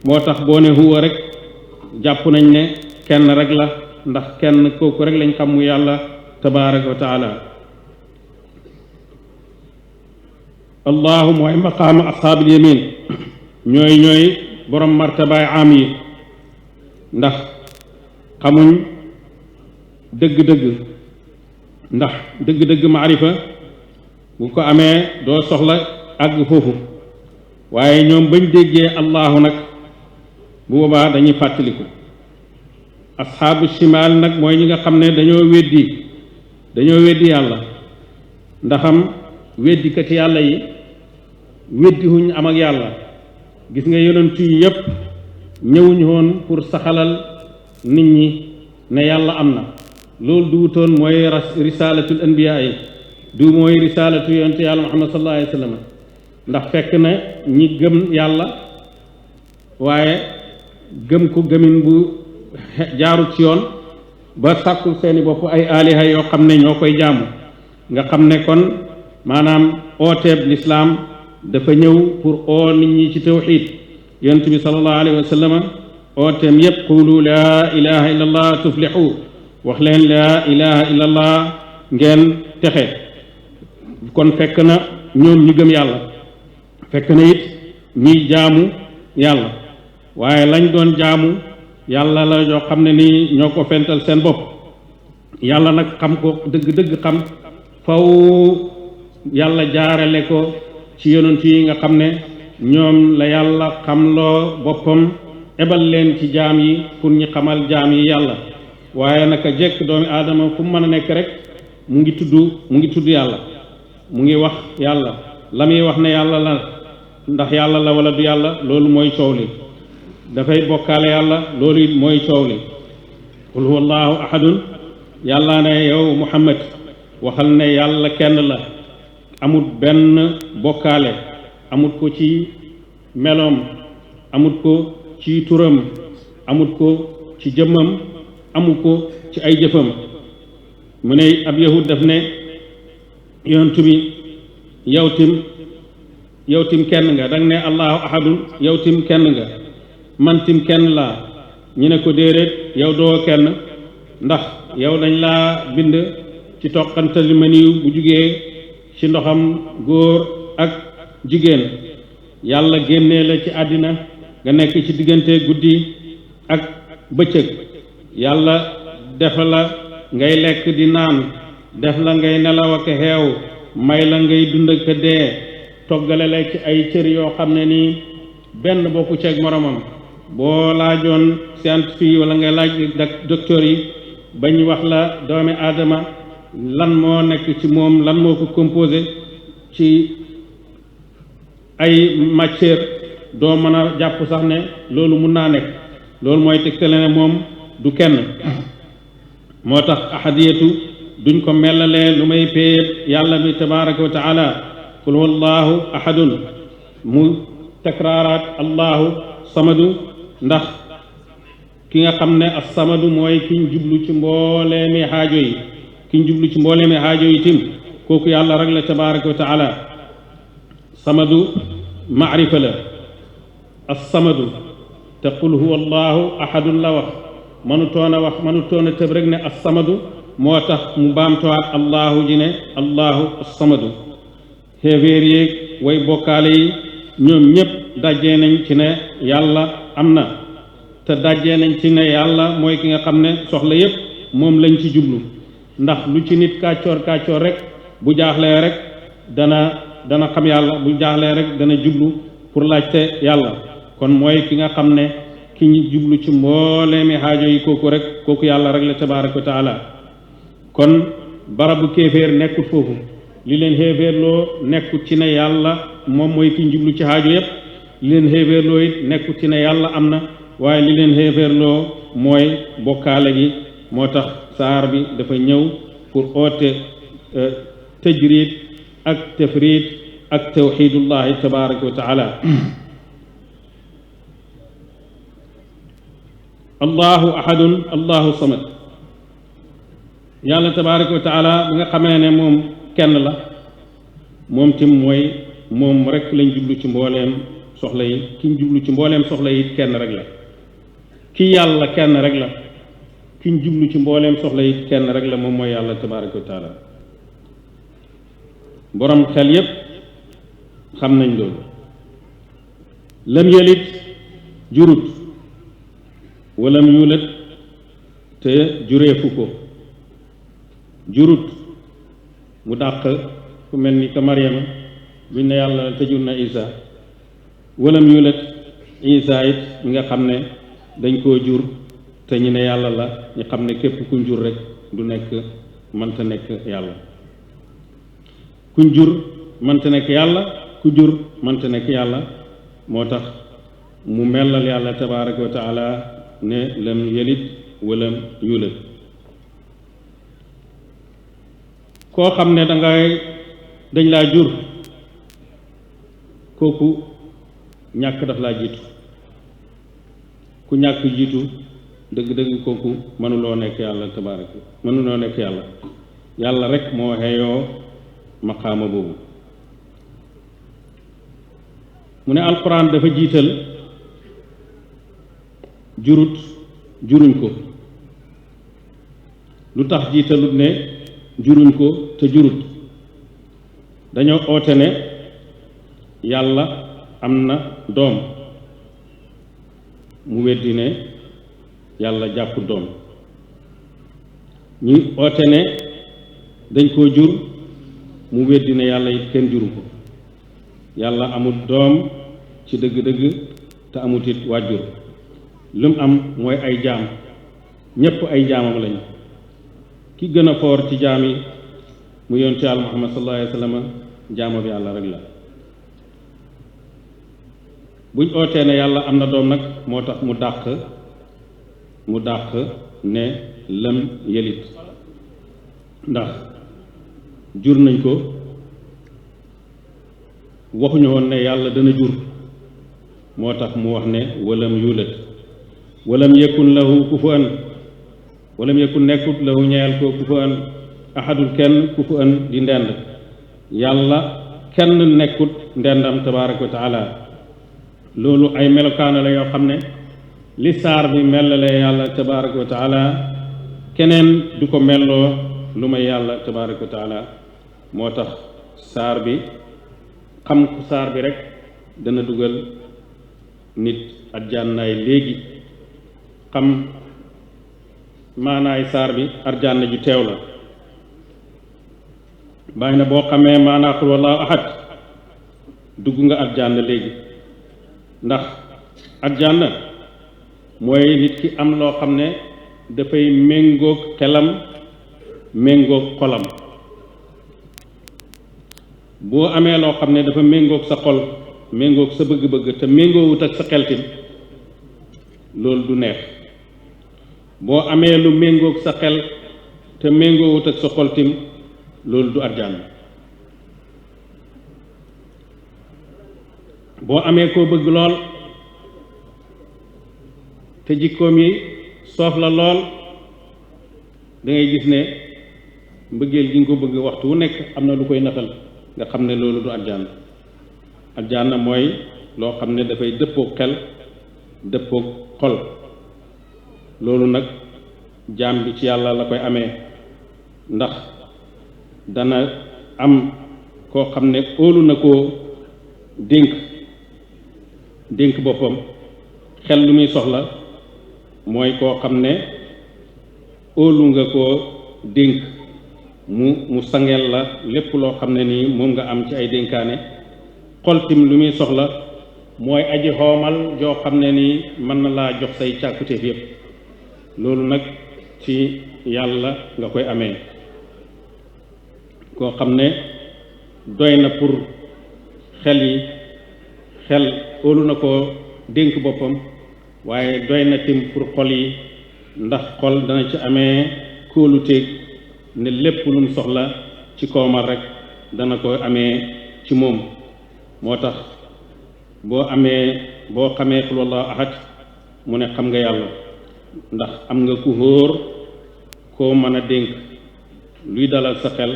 moo tax boo ne huwa rek jàpp nañ ne kenn rek la ndax kenn kooku rek lañ xam mu yàlla tabaraka wa taala allahu mooy maqaama ashaabil yamin ñooy borom martabaay am yi ndax xamuñ dëgg-dëgg ndax dëgg-dëgg maarifa bu ko amee doo soxla àgg foofu waaye ñoom bañ déggee allahu nag bu boobaa dañuy fàttaliku ashaabu shimaal nag mooy ñi nga xam ne dañoo weddi yàlla ndaxam weddikati yàlla yi weddi huñ am ak yàlla gis nga yonent yi yépp ñëwuñu woon pour saxalal nit ñi ne yàlla am na loolu duutoon mooy risaalatul anbiyaa yi du mooy risaalatu yonent yàlla muhammad sallallahu alayhi wa sallam ndax fekk na ñi gëm yàlla waaye gëm ko gëmin bu jaarut ci yoon ba sàkkul seeni bopp ay aaliha yoo xam ne ñoo koy jaamu nga xam ne kon maanaam ooteeb lislaam dafa ñëw pour oo nit ñi ci tawxiid yonent bi sallallahu alayhi wa sallam ooteem yépp qulu laa ilaha illa allah tuflixu wax leen laa ilaha illa allah ngeen texe kon fekk na ñoom ñu gëm yàlla fekk na it ñiy jaamu yàlla waaye lañ doon jaamu yàlla la yoo xam ne nii ñoo ko fental seen bopp yàlla nag xam ko dëgg-dëgg xam faw yàlla jaarale ko ci yonent yi nga xam ne ñoom la yàlla xamloo boppam ebal leen ci jaam yi pour ñu xamal jaam yi yàlla waaye naka jekk doomi aadama fu mu mën a nekk rek mu ngi tudd yàlla mu ngi wax yàlla la muy wax ne yàlla la ndax yàlla la wala du yàlla loolu mooy coow li dafay bokkaale yàlla loolu it mooy coow li qul huwa allahu ahadun yàlla ne yow muhammad waxal ne yàlla kenn la amut benn bokkaale amut ko ci meloom amut ko ci turam amut ko ci jëmmam amut ko ci ay jëfam mu ne ab yahud daf ne yonent bi yow tim kenn nga danga ne allahu ahadun yow tim kenn nga man tim kenn laa ñu ne ko déedéet yow doo kenn ndax yow dañ laa bind ci toqantali maniw bu jugee ci ndoxam góor ak jigéen yàlla génnee la ci àddina nga nekk ci diggante guddi ak bëccëg yàlla def la ngay lekk di naan def la ngay nelaw ak xeew may la ngay dund ak dee toggale la ci ay cër yoo xam ne nii benn bokku ceeg moromam boo laajoon scientifique wala nga laaj docteur yi bañ wax la doomi aadama lan moo nekk ci moom lan moo ko composé ci ay matière doo mën a jàpp sax ne loolu mun naa nekk loolu mooy tegtale ne moom du kenn moo tax ahadiyatu duñ ko mellalee lu may péet yàlla bi tabaraka wa taala qul huwa allahu ahadun mu takraaraat allahu samadu ndax ki nga xam ne as samadu mooy kiñ jublu ci mbooleemi xaajo yi kiñ jublu ci mbooleemi xaajo yi tim kooku yàlla rek la tabaraka wa taala samadu maarifa la as samadu te qul huwa allahu ahadun la wax mënutoon a tëb rek ne as samadu moo tax mu baamtuwaat allahu ji ne allahu as samadu xéeféer yéeg way bokkaale yi ñoom ñépp dajjee nañ ci ne yàlla am na te dajjee nañ ci ne yàlla mooy ki nga xam ne soxla yépp moom lañ ci jublu ndax lu ci nit kàccoor rek bu jaaxlee rek dana xam yàlla bu jaaxlee rek dana jublu pour laajte yàlla kon mooy ki nga xam ne ki ñu jublu ci mbooleemi xaajo yi kooku yàlla rek la tabaraka wa taala kon barabu kéeféer nekkut foofu li leen xéeféerloo nekkut ci ne yàlla moom mooy ki ñu jublu ci xaajo yépp li leen xéeféerloo it nekkut ci ne yàlla am na waaye li leen xéeféerloo mooy bokkaale gi moo tax saar bi dafa ñëw pour oote tajrid ak tafrid ak tawxidullahi tabaraka wa taala allahu ahadun allahu samad yàlla tabaraka wa taala bi nga xamee ne moom kenn la moom tim mooy moom rek lañ jublu ci mbooleem soxla yi ki ñu jublu ci mbooleem soxla yi kenn rek la ki yàlla kenn rek la ki ñu jublu ci mbooleem soxla yi kenn rek la moom mooy yàlla tabaraka wa taala borom xel yépp xam nañ loolu lam yelit jurut walam yulat te jureefu ko jurut mu dàq ku mel ni ka Maryama biñ ne yàlla te jur na Isa walam yulat Isa it ñi nga xam ne dañ koo jur te ñu ne yàlla la ñu xam ne képp kuñ jur rek du nekk mënta nekk yàlla kuñ jur mënta nekk yàlla ku jur mënta nekk yàlla moo tax mu mellal yàlla tabaraka wa taala ne lam yelit walam yulat koo xam ne dañ laa jur kooku ñàkk daf laa jiitu ku ñàkk jiitu dëgg-dëgg kooku mënuloo nekk yàlla tabaraka mënuloo nekk yàlla yàlla rek moo xeeyoo maqaama boobu mu ne alquran dafa jiital juruñ ko lu tax jiitalut ne juruñ ko te jurut dañoo oote ne yàlla am na doom mu weddi ne yàlla jàpp doom ñu oote ne dañ koo jur mu weddi ne yàlla it kenn juru ko yàlla amul doom ci dëgg-dëgg te amut it wàjjur lu mu am mooy ay jaam ñépp ay jaamam lañ ki gën a foor ci jaam yi mu yonent Yàlla Muhammad sallallahu alayhi wa sallam jaamu bi yàlla rek la. buñ ootee ne yàlla am na doom nag moo tax mu dàq ne lam yelit ndax jur nañ ko waxuñu woon ne yàlla dana jur moo tax mu wax ne walam yulat walam yakun lahu kufuwan walam yakun nekkut lahu ñeyal ko kufuwan ahadul kenn kufuwan di ndend yàlla kenn nekkut ndendam tabaaraka wa taala loolu ay melokaana la yoo xam ne li saar bi mellale yàlla tabaaraka wa taala keneen du ko melloo lu may yàlla tabaaraka wa taala moo tax saar bi xam ku saar bi rek dana dugal nit arjannaay léegi xam maanaay saar bi arjanna ju teew la bàyyi na boo xamee maanaa qul wallahu ahad dugg nga arjanna léegi ndax arjanna mooy nit ki am loo xam ne dafay méngoog xelam méngoog xolam boo amee loo xam ne dafa méngoog sa xol méngoog sa bëgg-bëgg te méngoowut ak sa xeltim loolu du neex boo amee lu méngoog sa xel te méngoowut ak sa xoltim loolu du arjanna boo amee koo bëgg lool te jikkoom yi soof la lool da ngay gis ne mbëggeel gi nga ko bëgg waxtu wu nekk am na lu koy naxal nga xam ne loolu du arjanna arjanna mooy loo xam ne dafay dëppoog xel dëppoog xol loolu nag jaam bi ci yàlla la koy amee ndax dana am koo xam ne óolu na koo dénk boppam xel lu muy soxla mooy koo xam ne óolu nga koo dénk mu sangeel la lépp loo xam ne nii moom nga am ci ay dénkaane xoltim lu muy soxla mooy aji xoomal joo xam ne nii mën na laa jox say càkkutéef yépp loolu nag ci yàlla nga koy amee koo xam ne doy na pour xel óolu na ko dénk boppam waaye doy na tim pour xol yi ndax xol dana ci amee kóoluteeg ne lépp lu mu soxla ci koomal rek dana ko amee ci moom moo tax boo xamee qul wallahu ahad mu ne xam nga yàlla ndax am nga ku hóor koo mën a dénk luy dalal sa xel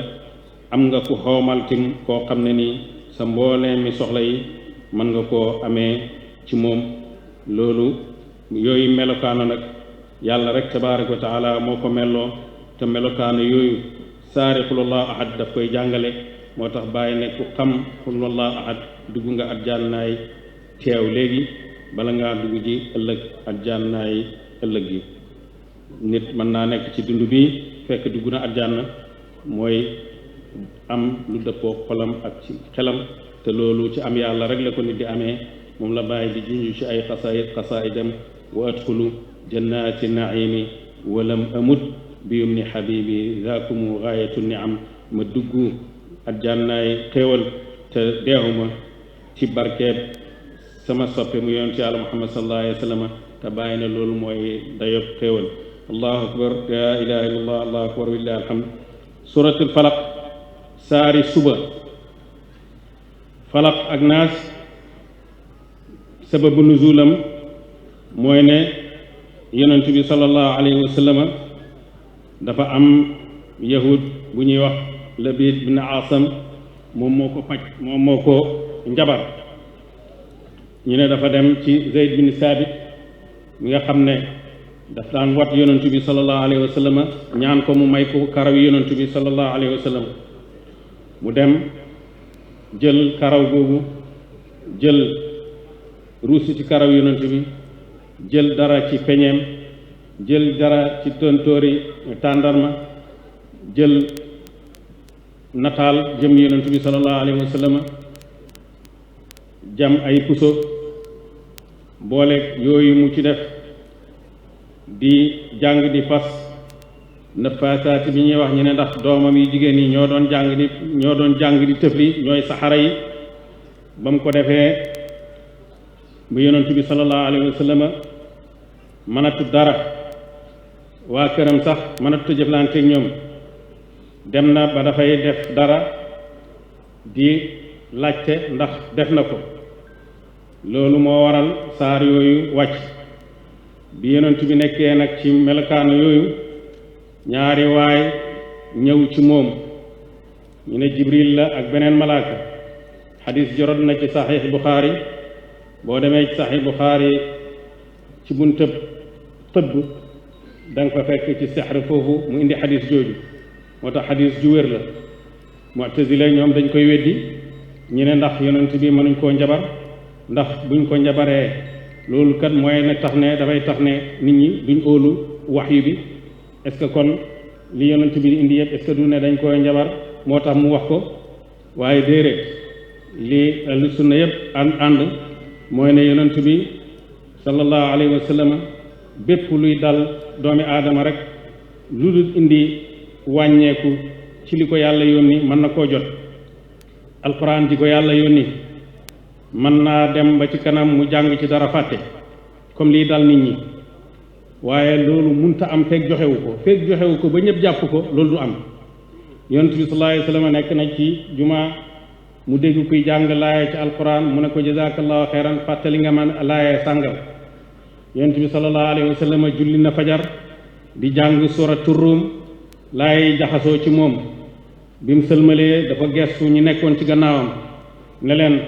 am nga ku xoomal tim koo xam ne nii sa mboolee mi soxla yi mën nga koo amee ci moom loolu yooyu melokaano nag yàlla rek tabaaraka wa taala moo ko melloo te melokaano yooyu saari qul wallahu ahad daf koy jàngale moo tax bàyyi ne ku xam qul wallahu ahad dugg nga arjannaay teew léegi bala ngaa dugg ji ëllëg arjannaay ëllëg gi nit mën naa nekk ci dund bi fekk dugg na arjanna mooy am lu dëppoo xolam ak ci xelam te loolu ci am yàlla rek la ko nit di amee moom la bàyyi di junju ci ay xasaayidam wa adxulu jannaati naimi walam amut bi yumni habibi zaakumu gaayatu niam ma dugg arjannaay xéewal te deexuma ci barkeeb sama soppe mu yonent yàlla Muhammad sallallahu alayhi wa sallam te bàyyi na loolu mooy dayob xéewal allahu akbar la ilaha illallah allahu akbar walillahi alhamd suratul falaq saari suba falaq ak naas sababu nuzulam mooy ne yonent bi sallallahu alayhi wa sallam dafa am yahud bu ñuy wax Labid bin Asam moom moo ko faj moom moo ko njabar ñu ne dafa dem ci Zayd bin Saabit mi nga xam ne daf daan wat yonent bi sallallahu alayhi wa sallam ñaan ko mu may ko karaw yonent bi sallallahu alayhi wa sallam mu dem jël karaw boobu jël ruusi ci karaw yonent bi jël dara ci peñeem jël dara ci tontóori tàndarma jël nataal jëm yonent bi sallallahu alayhi wa sallam jam ay puso boole yooyu mu ci def di jàng di fas nafaasaati bi ñuy wax ñu ne ndax doomam yi jigéen yi ñoo doon jàng di tëfli ñooy saxara yi ba mu ko defee bu yonent bi sallallahu alayhi wa sallam mënatu dara waa këram sax mënatu jëflante ak ñoom dem na ba dafay def dara di laajte ndax def na ko loolu moo waral saar yooyu wàcc bi yonent bi nekkee nag ci melokaanu yooyu ñaari waay ñëw ci moom ñu ne jibril la ak beneen malaaka xadis jorod na ci saxiix buxaari boo demee ci saxiix buxaari ci buntëb tëbb da nga fa fekk ci sexr foofu mu indi xadis jooju moo tax xadis ju wér la mu'tazila ñoom dañ koy weddi ñu ne ndax yonent bi mënuñ koo njabar ndax buñ ko njabaree loolu kat mooy ne tax ne dafay tax ne nit ñi duñ óolu waxyu bi est-ce que kon li yonent bi indi yëpp est-ce que du ne dañ koy njabar moo tax mu wax ko waaye déedéet li ahlu sunna yëpp ànd mooy ne yonent bi sallallahu alayhi wa sallam bépp luy dal doomi aadama rek lu dul indi wàññeeku ci li ko yàlla yónni mën na koo jot alquran di ko yàlla yónni mën naa dem ba ci kanam mu jàng ci dara fàtte comme lii dal nit ñi waaye loolu munta am fekk joxewu ko ba ñëpp jàpp ko loolu du am yonent bi sallallahu alayhi wa sallam nekk na ci juma mu dégg kuy jàng laaya ci alquran mu ne ko jazakallahu xeyran fàttali nga man laaya sàngal yonent bi sallallahu alayhi wa sallam julli na fajar di jàng suratu Rum laay jaxasoo ci moom bi mu sëlmalee dafa gestu ñu nekkoon ci gannaawam ne leen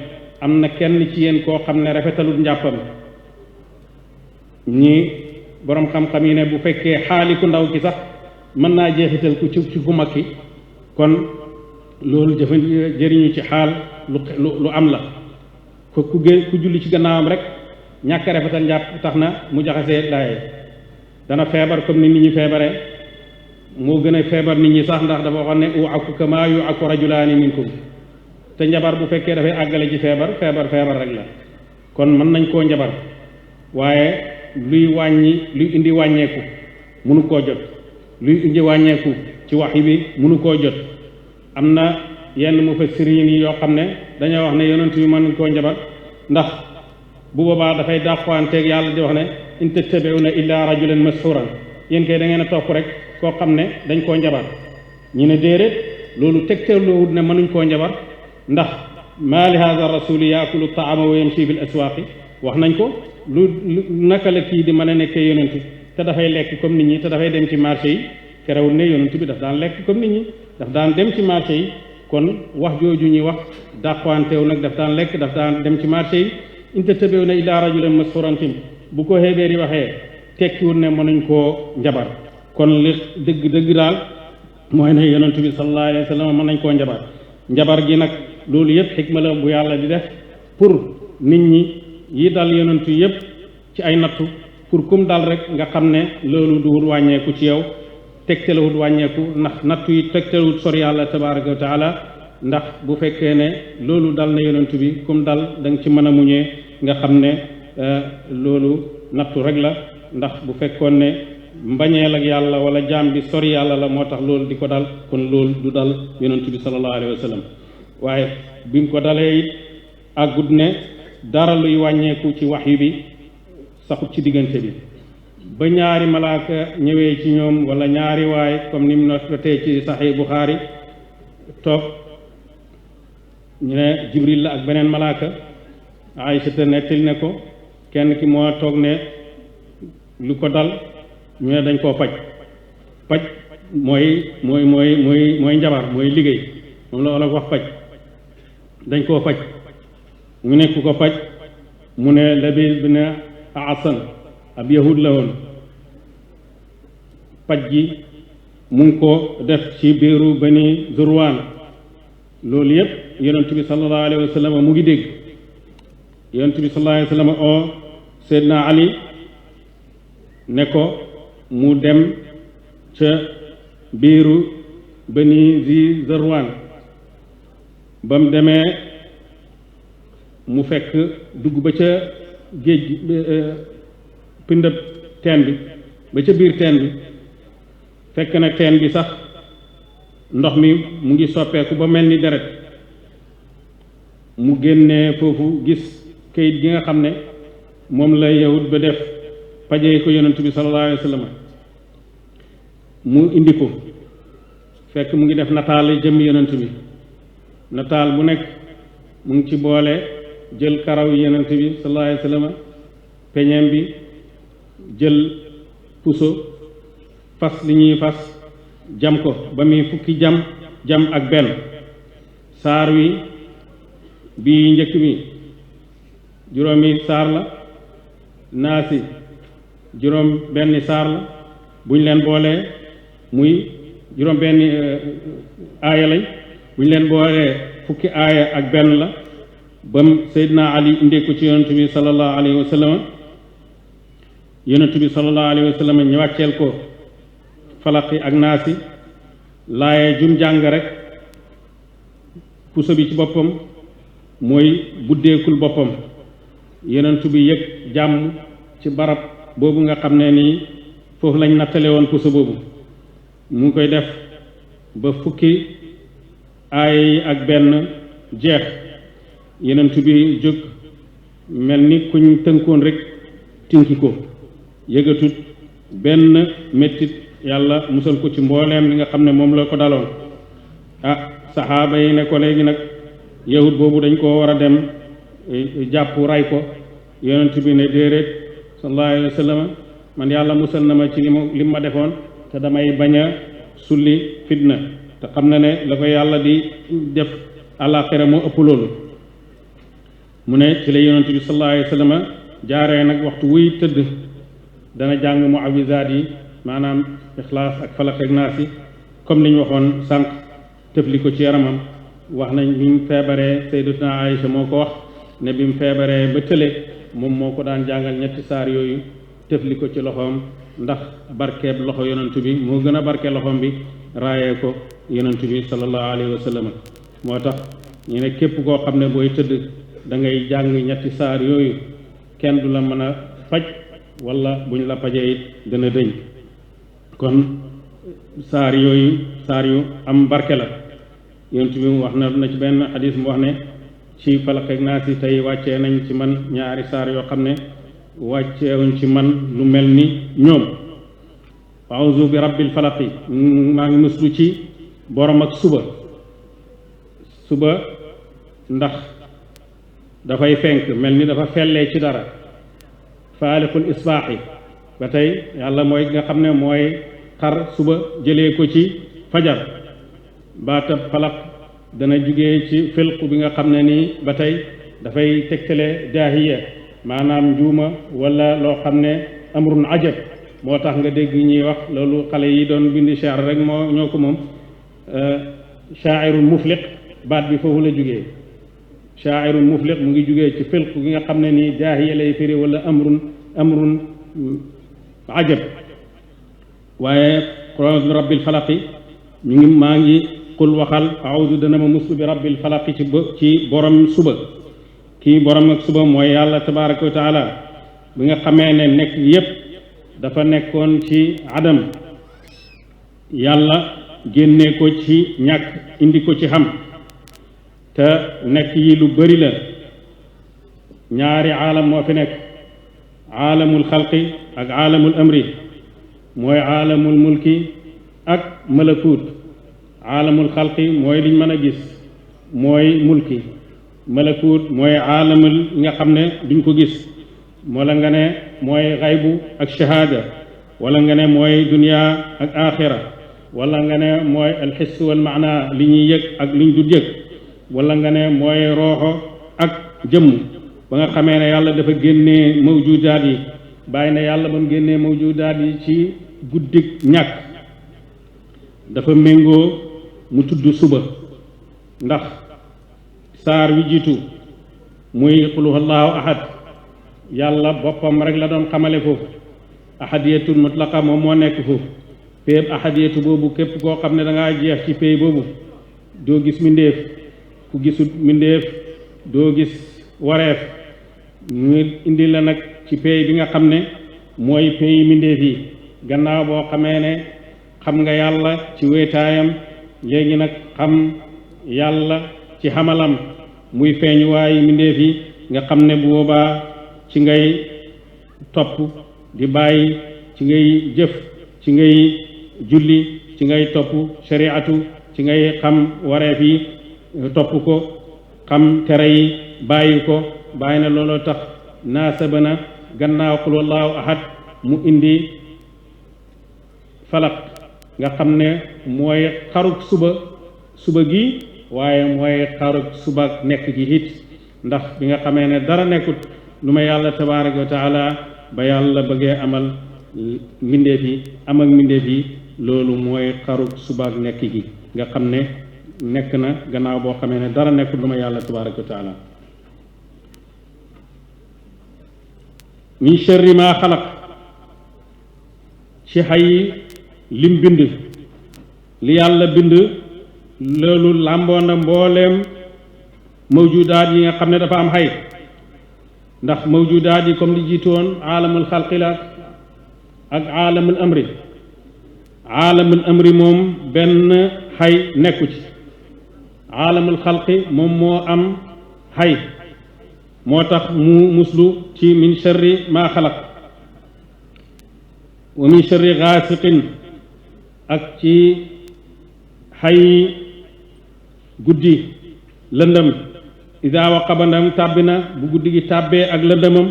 am na kenn ci yéen koo xam ne rafetalut njàppam ñi boroom xam-xam yi ne bu fekkee xaali ku ndaw ki sax mën naa jeexital ku ci ku mag ki kon loolu jëriñu ci xaal lu am la ko ku julli ci gannaawam rek ñàkk rafetal njàpp tax na mu jaxasee laaye dana feebar comme ni nit ñi feebare moo gën a feebar nit ñi sax ndax dafa waxoon ne u'aku kama yu'aku rajulaani minkum te njabar bu fekkee dafay àggale ci feebar rek la kon mën nañ koo njabar waaye luy indi wàññeeku mënu koo jot luy indi wàññeeku ci wax bi mënu koo jot am na yenn mufassiriin yi yoo xam ne dañoo wax ne yonent bi mën nañ koo njabar ndax bu boobaa dafay dàqwanteeg yàlla di wax ne in tattabi'una illa rajulan mashuran yéen kay da ngeen a topp rek koo xam ne dañ koo njabar ñu ne déedéet loolu tegtalowut ne mënuñ koo njabar ndax maa li haada rasuli yaakulu taama wa yamshi bil aswaaqi wax nañ ko lu naka la kii di mën a nekkee yonent te dafay lekk comme nit ñi te dafay dem ci marché yi terewul ne yonent bi daf daan lekk comme nit ñi daf daan dem ci marché yi kon wax jooju ñuy wax dàqwanteew nag daf daan lekk daf daan dem ci marché yi in tattabi'una illa rajulan mashuran bu ko xeebeer yi waxee tekkiwul ne mënuñ koo njabar kon li dëgg daal mooy ne yonent bi sallallahu alayhi wa sallam mën nañ koo njabar gi nag loolu yëpp xikma la bu yàlla di def pour nit ñi yi dal yonent yëpp ci ay nattu pour kum dal rek nga xam ne loolu duwul wàññeeku ci yow tegtalewut wàññeeku ndax nattu yi tegtalewut sori yàlla tabaraka wa taala ndax bu fekkee ne loolu dal na yonent bi kum dal da nga ci mën a muñee nga xam ne loolu nattu rek la ndax bu fekkoon ne mbañeel ak yàlla wala jaam bi sori yàlla la moo tax loolu di ko dal kon loolu du dal yonent bi sallallahu alayhi wa sallam waaye bi mu ko dalee it àggut ne dara luy wàññeeku ci waxyu bi saxut ci diggante bi ba ñaari malaaka ñëwee ci ñoom wala ñaari waay comme ni mu notatee ci Sahih Bukhari toog ñu ne Jibril la ak beneen malaaka Aïcha te nettali ne ko kenn ki moo toog ne lu ko dal ñu ne dañ koo paj mooy njabar mooy liggéey moom la wala wax paj dañ koo paj mu ne ku ko paj mu ne Labid bin Asan ab yahud la woon paj gi mu ngi ko def ci biiru Bani Zurwaan loolu yépp yonent bi sallallahu alayhi wa sallam mu ngi dégg yonent bi sallallahu alayhi wa sallam oo Seydina Ali ne ko mu dem ca biiru Bani Zurwaan ba mu demee mu fekk dugg ba ca géej pindab teen bi ba ca biir teen bi fekk na teen bi sax ndox mi mu ngi soppeeku ba mel ni deret mu génnee foofu gis kayit gi nga xam ne moom la yahud ba def pajee ko yonent bi sallallahu alayhi wa sallam mu indi ko fekk mu ngi def nataal jëmmi yonent bi nataal bu nekk mu ngi ci boole jël karaw yonent bi sallallahu alayhi wa sallam peñeem bi jël puso fas li ñuy fas jam ko ba muy fukki jam ak benn saar wi bii njëkk mi juróomi saar la naasi juróom benni saar la buñ leen boolee muy juróom benni aaya lañ buñ leen boolee fukki aaya ak benn la bam Seydina Ali indee ko ci yonent bi sallallahu alayhi wa sallam yonent bi sallallahu alayhi wa sallam ñu wàcceel ko falaqi ak naasi laaye jum jàng rek puso bi ci boppam mooy buddeekul boppam yonent bi yëg jàmm ci barab boobu nga xam ne nii foofu lañ nattale woon puso boobu mu ngi koy def ba fukki aaya yi ak benn jeex yonent bi jóg mel ni kuñ tënkoon rek tinki ko yëgatut benn mettit yàlla musal ko ci mbooleem li nga xam ne moom la ko daloon saxaaba yi ne ko léegi nag yahud boobu dañ koo war a dem jàpp ray ko yonent bi ne déedéet sallallahu alayhi wa sallam man yàlla musal na ma ci li ma defoon te damay bañ a sulli fitna te xam na ne la ko yàlla di def àllaaxira moo ëpp loolu mu ne ci la yonent bi sallallahu alayhi wa sallam jaaree nag waxtu wuy tëdd dana jàng muawizaat yi maanaam ixlaas ak falaq ak naas yi comme li ñu waxoon sànq tëfli ko ci yaramam wax nañ bi mu feebaree sayyidatuna Aïcha moo ko wax ne bi mu feebaree ba tële moom moo ko daan jàngal ñetti saar yooyu tëfli ko ci loxoom ndax barkeeb loxo yonent bi moo gën a barke loxoom bi raayee ko yonent bi sallallahu alayhi wa sallam moo tax ñu ne képp koo xam ne booy tëdd da ngay jàng ñetti saar yooyu kenn du la mën a faj wala buñ la pajee it dana dëñ kon saar yooyu saar yu am barke la yonent bi wax na ci benn xadis mu wax ne ci falaq ak naas yi tey wàccee nañ ci man ñaari saar yoo xam ne wàcceewuñ ci man lu mel ni ñoom a'uuzu bi rabbil falaqi maa ngi muslu ci borom ak suba ndax dafay fenk mel ni dafa fellee ci dara faaliqul isbaaxi ba tey yàlla mooy nga xam ne mooy xar suba jëlee ko ci fajar baatab falaq dana jugee ci filq bi nga xam ne nii ba tey dafay tegtale daahiya maanaam njuuma wala loo xam ne amrun ajab moo tax nga dégg ñuy wax loolu xale yi doon bindi shaar rek ñoo ko moom shaairul mufliq baat bi foofu la jugee shaairul mufliq mu ngi jugee ci filq gi nga xam ne nii daahiya lay firi wala amrun ajab waaye qul bi rabbil falaqi maa ngi qul waxal a'udhu dana ma muslu bi rabbil falaqi ci borom suba kii borom ak suba mooy yàlla tabaraka wa taala bi nga xamee ne nekk yépp dafa nekkoon ci adam yàlla génne ko ci ñàkk indi ko ci xam te nekk yi lu bari la ñaari aalam moo fi nekk aalamul xalqi ak aalamul amri mooy aalamul mulki ak malakut aalamul xalqi mooy liñ mën a gis mooy mulki malakut mooy aalamul nga xam ne duñ ko gis wala nga ne mooy xaybu ak shahaada wala nga ne mooy dunya ak axira wala nga ne mooy alxiss wal maana li ñuy yëg ak liñ dul yëg wala nga ne mooy rooxo ak jëmm ba nga xamee ne yàlla dafa génnee mawjudaat yi bàyyi na yàlla ba mu génnee mawjudaat yi ci guddik ñàkk dafa méngoo mu tudd suba ndax saar wi jiitu muy qul huwallahu ahad yàlla boppam rek la doon xamale foofu ahadiyatul mutlaqa moom moo nekk foofu péeb ahadiyatu boobu képp koo xam ne da ngaa jeex ci péey boobu doo gis mbindéef ku gisut mbindéef doo gis wareef ñu indi la nag ci péey bi nga xam ne mooy péey mbindéef yi gannaaw boo xamee ne xam nga yàlla ci wéetaayam léegi nag xam yàlla ci xamalam muy feeñuwaayu mbindeef yi nga xam ne bu boobaa ci ngay topp di bàyyi ci ngay jëf ci ngay julli ci ngay topp shariatu ci ngay xam wareef yi topp ko xam tere yi bàyyi ko bàyyi na looloo tax naasaba na gannaaw qul wallahu ahad mu indi falaq nga xam ne mooy xaruk suba gi waaye mooy xaruk suba nekk gi it ndax bi nga xamee ne dara nekkut lu ma yàlla tabaraka wa taala ba yàlla bëggee amal mbindeef yi am ak mbindeef yi loolu mooy xaruk suba nekk gi nga xam ne nekk na gannaaw boo xamee ne dara nekkut lu ma yàlla tabaraka wa taala min sharri ma xalaq ci xay lim bind li yàlla bind loolu làmboon na mbooleem mawjudaat yi nga xam ne dafa am xay ndax mawjudaat yi comme li jiitoon aalamul xalqi la ak aalamul amri moom benn xay nekku ci aalamul xalqi moom moo am xay moo tax mu muslu ci min sharri ma xalaq wa min sharri gaasiqin ak ci xay guddi lëndëm ida waqaba ndam tàbbi na bu guddi gi tàbbee ak lëndëmam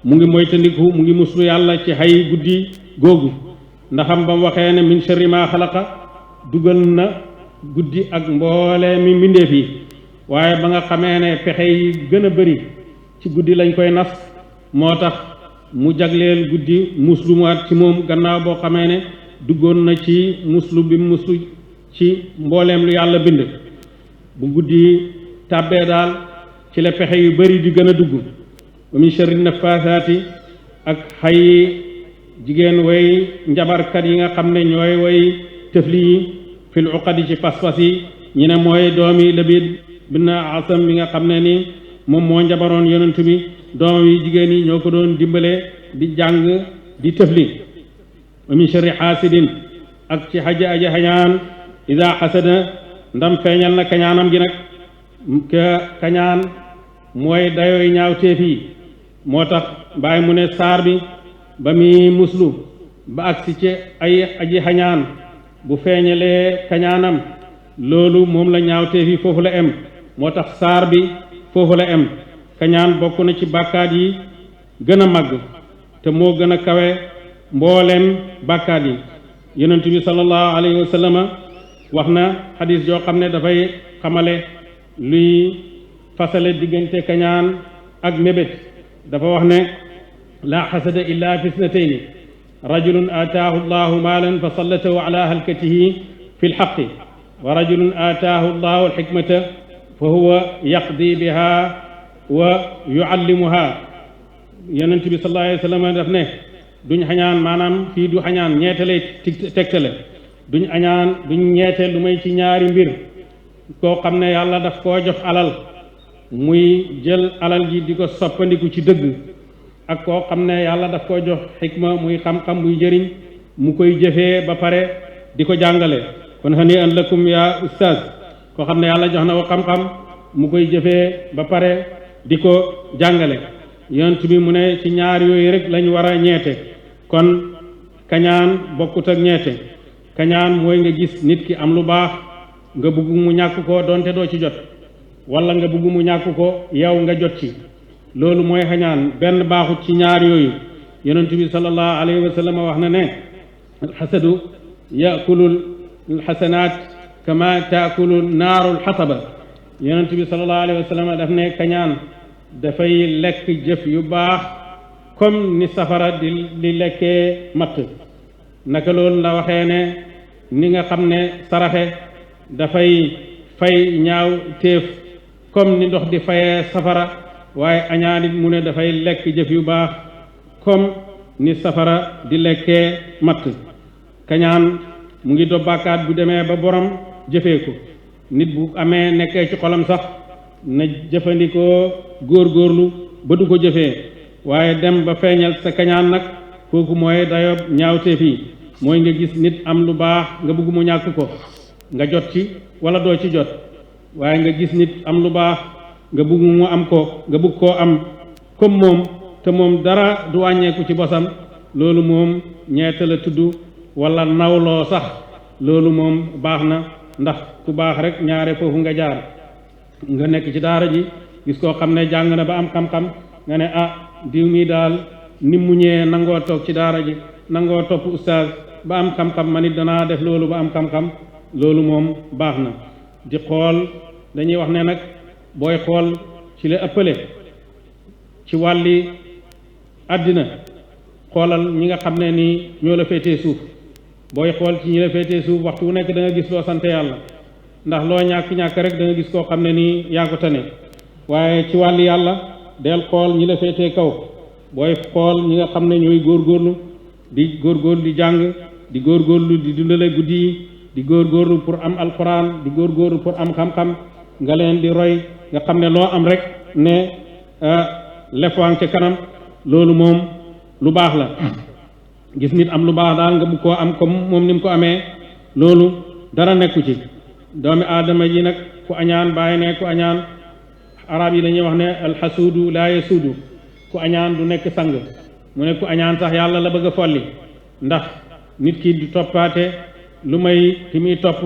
mu ngi moytandiku mu ngi muslu yàlla ci xay guddi googu ndaxam ba mu waxee ne min sharri ma xalaqa dugal na guddi ak mboolee mi mbindeef yi waaye ba nga xamee ne pexe yi gën a bëri ci guddi lañ koy nas moo tax mu jagleel guddi muslu mu at ci moom gannaaw boo xamee ne duggoon na ci muslu bi muslu ci mbooleem lu yàlla bind bu guddi tàbbee daal ci la pexe yu bari di gën a dugg wa min sharri nafaasaati ak xay jigéen way njabarkat yi nga xam ne ñooy way tëfli yi fil uqadi ci pas-pas yi ñi ne mooy doomi Labid bin Asam bi nga xam ne ni moom moo njabaroon yonent bi doomam yi jigéen yi ñoo ko doon dimbale di jàng di tëfli wa min sharri xaasidin ak ci xaja aja xañaan ida xasada ndam feeñal na kañaanam gi nag kañaan mooy dayooy ñaaw téef yi moo tax bàyyi mu ne saar bi ba muy muslu ba agsi ci ay aji xañaan bu feeñalee kañaanam loolu moom la ñaaw téef yi foofu la em moo tax saar bi foofu la em kañaan bokk na ci bàkkaat yi gën a màgg te moo gën a kawe mbooleem bàkkaat yi yonent bi sallallahu alayhi wa sallama wax na xadis joo xam ne dafay xamale luy fasale diggante kañaan ak mébét dafa wax ne laa xasada illa fi isnatayni rajulun aataahu llahu maalan fa sallatahu ala halkatihi fi lxaqi wa rajulun aataahu llahu alxikmata fa huwa yaqdi biha wa yuallimuha yonent bi sallallahu alayhi wa sallam daf ne duñ xañaan maanaam fii du xañaan ñeete lay tegtale duñ ñeete lu may ci ñaari mbir koo xam ne yàlla daf koo jox alal muy jël alal ji di ko soppandiku ci dëgg ak koo xam ne yàlla daf koo jox xikma muy xam-xam muy njëriñ mu koy jëfee ba pare di ko jàngale kon hani an lakum ya ustaz koo xam ne yàlla jox na ko xam-xam mu koy jëfee ba pare di ko jàngale yonent bi mu ne ci ñaar yooyu rek lañ war a ñeete kon kañaan bokkut ak ñeete kañaan mooy nga gis nit ki am lu baax nga bëgg mu ñàkk ko doonte doo ci jot wala nga bëgg mu ñàkk ko yow nga jot ci loolu mooy xañaan benn baaxut ci ñaar yooyu yonent bi sallallahu alayhi wa sallam wax na ne alxasadu yakulu alxasanaat kama taakulu naaru alxataba yonent bi sallallahu alayhi wa sallam daf ne kañaan dafay lekk jëf yu baax comme ni safara di lekkee matt naka loolu la waxee ne ni nga xam ne saraxe dafay fay ñaaw téef comme ni ndox di fayee safara waaye añaanit mu ne dafay lekk jëf yu baax comme ni safara di lekkee matt kañaan mu ngi do bàkkaat bu demee ba borom jëfee ko nit bu amee nekkee ci xolam sax na jëfandikoo góorgóorlu ba du ko jëfee waaye dem ba feeñal sa kañaan nag kooku mooy dayob ñaawteef yi mooy nga gis nit am lu baax nga bëgg mu ñàkk ko nga jot ci wala doo ci jot waaye nga gis nit am lu baax nga bëgg mu am ko nga bëgg koo am comme moom te moom dara du wàññeeku ci bosam loolu moom ñeete la tudd wala nawloo sax loolu moom baax na ndax ku baax rek ñaare foofu nga jaar nga nekk ci daara ji gis koo xam ne jàng na ba am xam-xam nga ne ah diw mii daal ni mu ñëwee nangoo toog ci daara ji nangoo topp ustaaz ba am xam-xam man it danaa def loolu ba am xam-xam loolu moom baax na di xool dañuy wax ne nag booy xool ci la ëppale ci wàlli àddina xoolal ñi nga xam ne nii ñoo la féetee suuf booy xool ci ñi la féetee suuf waxtu wu nekk da nga gis loo sant yàlla ndax loo ñàkk-ñàkk rek da nga gis koo xam ne nii yaa ko tane waaye ci wàlli yàlla del xool ñi la féetee kaw booy xool ñi nga xam ne ñooy góorgóorlu di góorgóorlu di jàng di góorgóorlu di dundale guddi yi di góorgóorlu pour am alquran di góorgóorlu pour am xam-xam nga leen di roy nga xam ne loo am rek ne lefwaan ca kanam loolu moom lu baax la gis nit am lu baax daal nga bëgg koo am comme moom ni mu ko amee loolu dara nekku ci doomi aadama yi nag ku añaan bàyyi ne ku añaan arab yi dañuy wax ne alxasuudu laa yasuudu ku añaan du nekk sang mu ne ku añaan sax yàlla la bëgg a folli ndax nit ki du toppaate lu may ki muy topp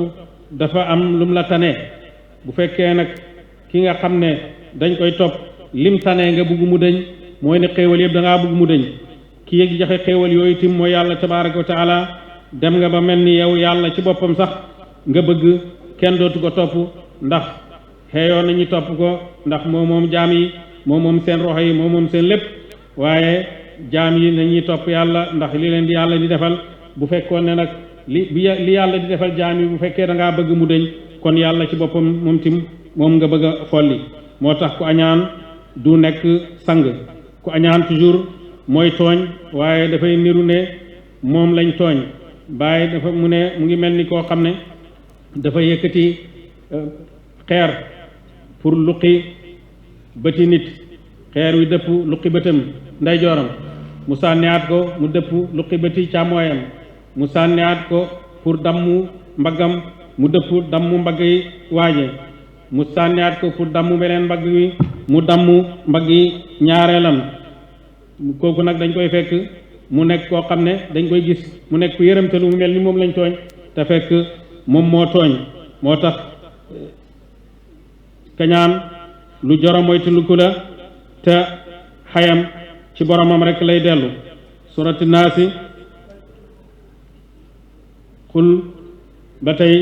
dafa am lum la tane bu fekkee nag ki nga xam ne dañ koy topp lim tane nga bëgg mu dëñ mooy ne xéewal yëpp da ngaa bëgg mu dëñ ki yëg joxe xéewal yooyu tim mooy yàlla tabaraka wa taala dem nga ba mel ni yow yàlla ci boppam sax nga bëgg kenn dootu ko topp ndax xeeyoo nañu topp ko ndax moom jaam yi moom seen roxo yi moom seen lépp waaye jaam yi nañuy topp yàlla ndax li leen di yàlla di defal bu fekkoon ne nag li yàlla di defal jaam yi bu fekkee da ngaa bëgg mu dëñ kon yàlla ci boppam moom tim moom nga bëgg a folli moo tax ku añaan du nekk sang ku añaan toujours mooy tooñ waaye dafay niru ne moom lañ tooñ bàyyi dafa mu ne mu ngi mel ni koo xam ne dafa yëkkati xeer pour luqi bëti nit xeer wi dëpp luqi bëtam ndeyjooram mu sànniyaat ko mu dëpp luqi bëti càmmooyam mu sànniyaat ko pour dammu mbaggam mu dëpp dammu mbagg yi waaje mu sànniyaat ko pour dammu beneen mbagg wi mu dammu mbagg yi ñaareelam kooku nag dañ koy fekk mu nekk koo xam ne dañ koy gis mu nekk ku yërëmtalu mu mel ni moom lañ tooñ te fekk moom moo tooñ moo tax kañaan lu joro moytandiku la te xayam ci boromam rek lay dellu surati naasi xul ba tey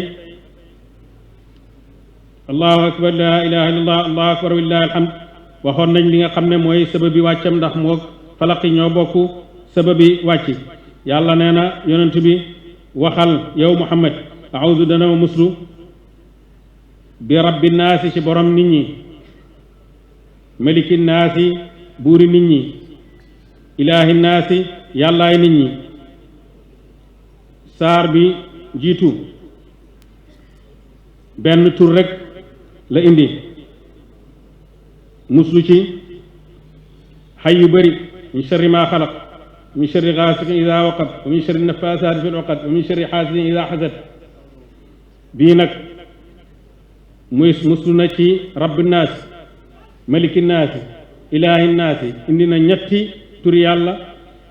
allahu akbar la ilaha illallah allahu akbar walillahi alhamd waxoon nañ li nga xam ne mooy sababi wàccam ndax moo falaqi ñoo bokk sababi wàcc yàlla nee na yonent bi waxal yow muhammad a'udhu dana ma muslu bi rabbi naasi ci borom nit ñi maliki naasi buuri nit ñi ilaahi naasi yàllaay nit ñi saar bi jiitu benn tur rek la indi muslu ci xay yu bëri min sharri ma xalaq min sharri gaasiqin ida waqab wa min sharri nafasaati fi l-uqad wa min sharri xaasidin ida xasad bii nag muy muslu na ci rabbi naas maliki naasi ilaahi naasi indi na ñetti turi yàlla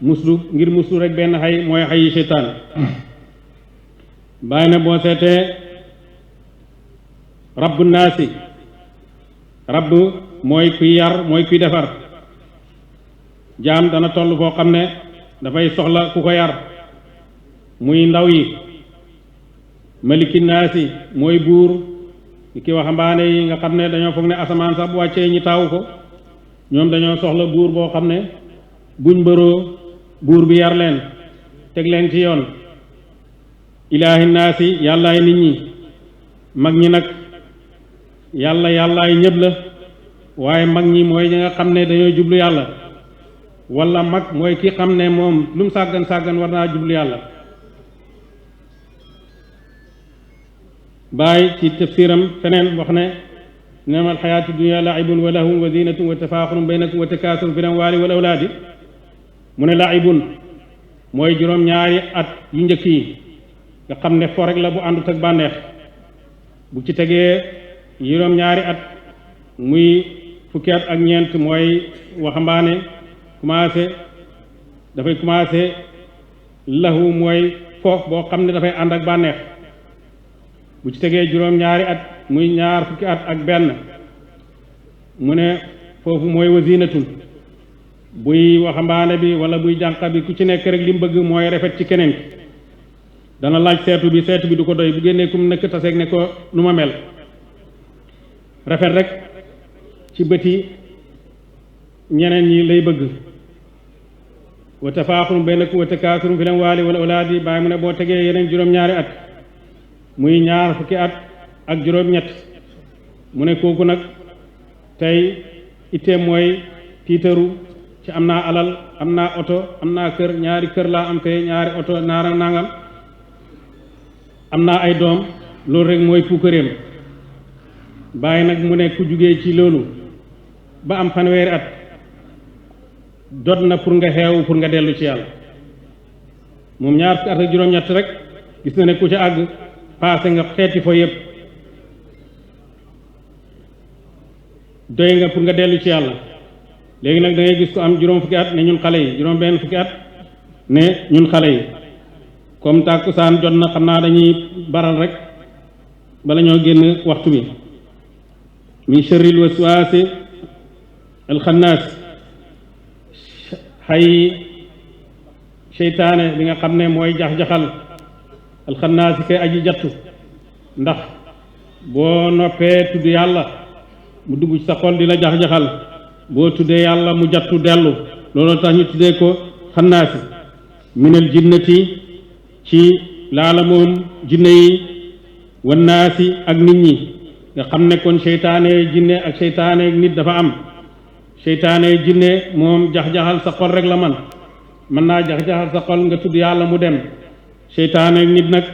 muslu ngir muslu rek benn xay mooy xayi seytaan bàyyi na boo seetee rabbu naasi rabb mooy kuy yar mooy kuy defar jaam dana toll foo xam ne dafay soxla ku ko yar muy ndaw yi maliki naasi mooy buur ki waxambaane yi nga xam ne dañoo foog ne asamaan sax bu wàccee ñi taaw ko ñoom dañoo soxla buur boo xam ne buñ bëroo buur bi yar leen teg leen ci yoon ilaahi naasi yàllaay nit ñi mag ñi nag yàllaay ñëpp la waaye mag ñi mooy ñi nga xam ne dañoo jublu yàlla wala mag mooy ki xam ne moom lu mu sàggan sàggan war naa jublu yàlla bàyyi ci tafsiram feneen wax ne innama alxayaatu dunya laibun wa lahun wa zinatun wa tafaaxurun baynakum wa takaasurun fi l amwaali wal awlaadi mu ne laibun mooy juróom-ñaari at yu njëkk yi nga xam ne fo rek la bu àndut ak bànneex bu ci tegee juróom-ñaari at muy fukki at ak ñeent mooy waxambaane dafay commencé lahu mooy fo boo xam ne dafay ànd ak bànneex bu ci tegee juróom-ñaari at muy ñaar fukki at ak benn mu ne foofu mooy wazinatun buy waxambaane bi wala buy jànqa bi ku ci nekk rek li mu bëgg mooy rafet ci keneen dana laaj seetu bi du ko doy bu génnee kum nekk taseeg ne ko nu ma mel rafet rek ci bëti ñeneen ñi lay bëgg wa tafaaxurum baynakum wa takaasurum fil amwaali wal awlaadi bàyyi mu ne boo tegee yeneen juróom-ñaari at muy ñaar fukki at ak juróom-ñett mu ne kooku nag tey itteem mooy tiitaru ci am naa alal am naa oto am naa kër ñaari kër laa am tey ñaari oto naara nangam am naa ay doom loolu rek mooy puukaréem bàyyi nag mu ne ku jugee ci loolu ba am fanweeri at dot na pour nga xeewu pour nga dellu ci yàlla moom ñaar fukki at ak juróom-ñett rek gis na ne ku ci àgg paase nga xeeti fo yëpp doy nga pour nga dellu ci yàlla léegi nag da ngay gis ko am juróom fukki at ne ñun xale yi juróom benn fukki at ne ñun xale yi comme tàkkusaan jot na xam naa dañuy baral rek bala ñoo génn waxtu bi min sharril waswaasi alxannaas xay seytaane bi nga xam ne mooy jax-jaxal alxannaasi kay aji jattu ndax boo noppee tudd yàlla mu dugg ci sa xol di la jax-jaxal boo tuddee yàlla mu jattu dellu loolu tax ñu tuddee ko xannaasi minal jinnati ci laala moom jinne yi wannaasi ak nit ñi nga xam ne kon seytaane jinne ak seytaane nit dafa am seytaane jinne moom jax-jaxal sa xol rek la mën naa jax-jaxal sa xol nga tudd yàlla mu dem seytaane nit nag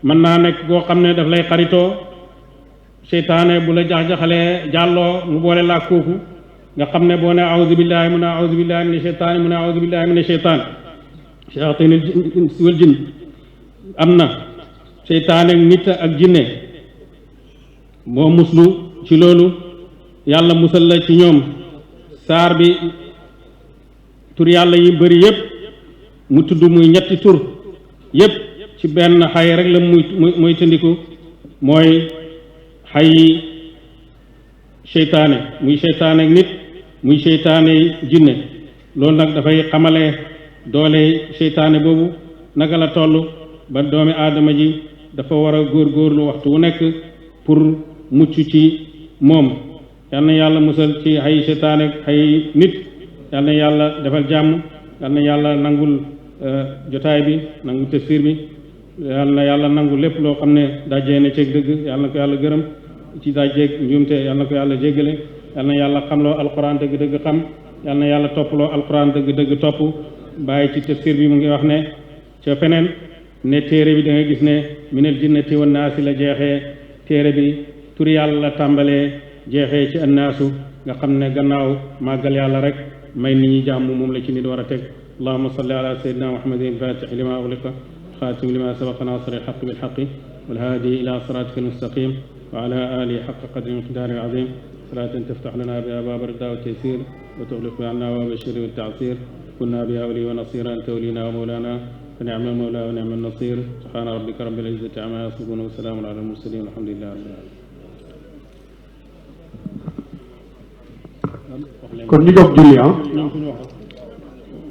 mën naa nekk koo xam ne daf lay xaritoo seytaane bu la jax-jaxalee jàlloo mu boole laa kooku nga xam ne boo ne auzu billahi mu ne auzu billahi mina sheytaani mu ne auzu billahi mina sheytaan shayatinil insi wal jinn am na seytaane nit ak jinne boo muslu ci loolu yàlla musal la ci ñoom saar bi tur yàlla yi bëri yépp mu tudd muy ñetti tur yépp ci benn xay rek la muy tëndiku mooy xay seytaane muy seytaane nit muy seytaane jinne loolu nag dafay xamale doole seytaane boobu naka la toll ba doomi aadama ji dafa war a góorgóorlu waxtu wu nekk pour mucc ci moom yal na yàlla musal ci xay seytaane xay nit yal na yàlla defal jàmm yal na yàlla nangul jotaay bi nangu tafsir bi yal na yàlla nangu lépp loo xam ne dajee na ceeg dëgg yal na ko yàlla gërëm ci dajeeg njuumte yal na ko yàlla jéggale yal na yàlla xamloo alquran dëgg-dëgg xam yal na yàlla topploo alquran dëgg-dëgg topp bàyyi ci tafsir bi mu ngi wax ne ca feneen ne téere bi da nga gis ne minal jinnati wan naasi la jeexee téere bi tur yàlla la tàmbalee jeexee ci annaasu nga xam ne gannaaw màggal yàlla rek may nit ñi jàmm moom la ci nit war a teg allahumma salli ala sayyidina muhammadin fatih lima ughliqa xaatim lima sabaqa nasir alxaq bilxaqi walhaadi ila siratika almustaqim wa ala alihi xaqa qadri miqdaari alazim salatan taftax lana biha baaba rida wa taysir wa tuxliq bi anna baaba shirri wa taasir kunna biha wali wa nasira anta walina wa mawlana fa ni'ma almawla wa ni'ma alnasir subhana rabbika rabbil izzati amma yasifun wa salamun ala almursalin walhamdulillahi rabbil alamin kon ñu jóg julli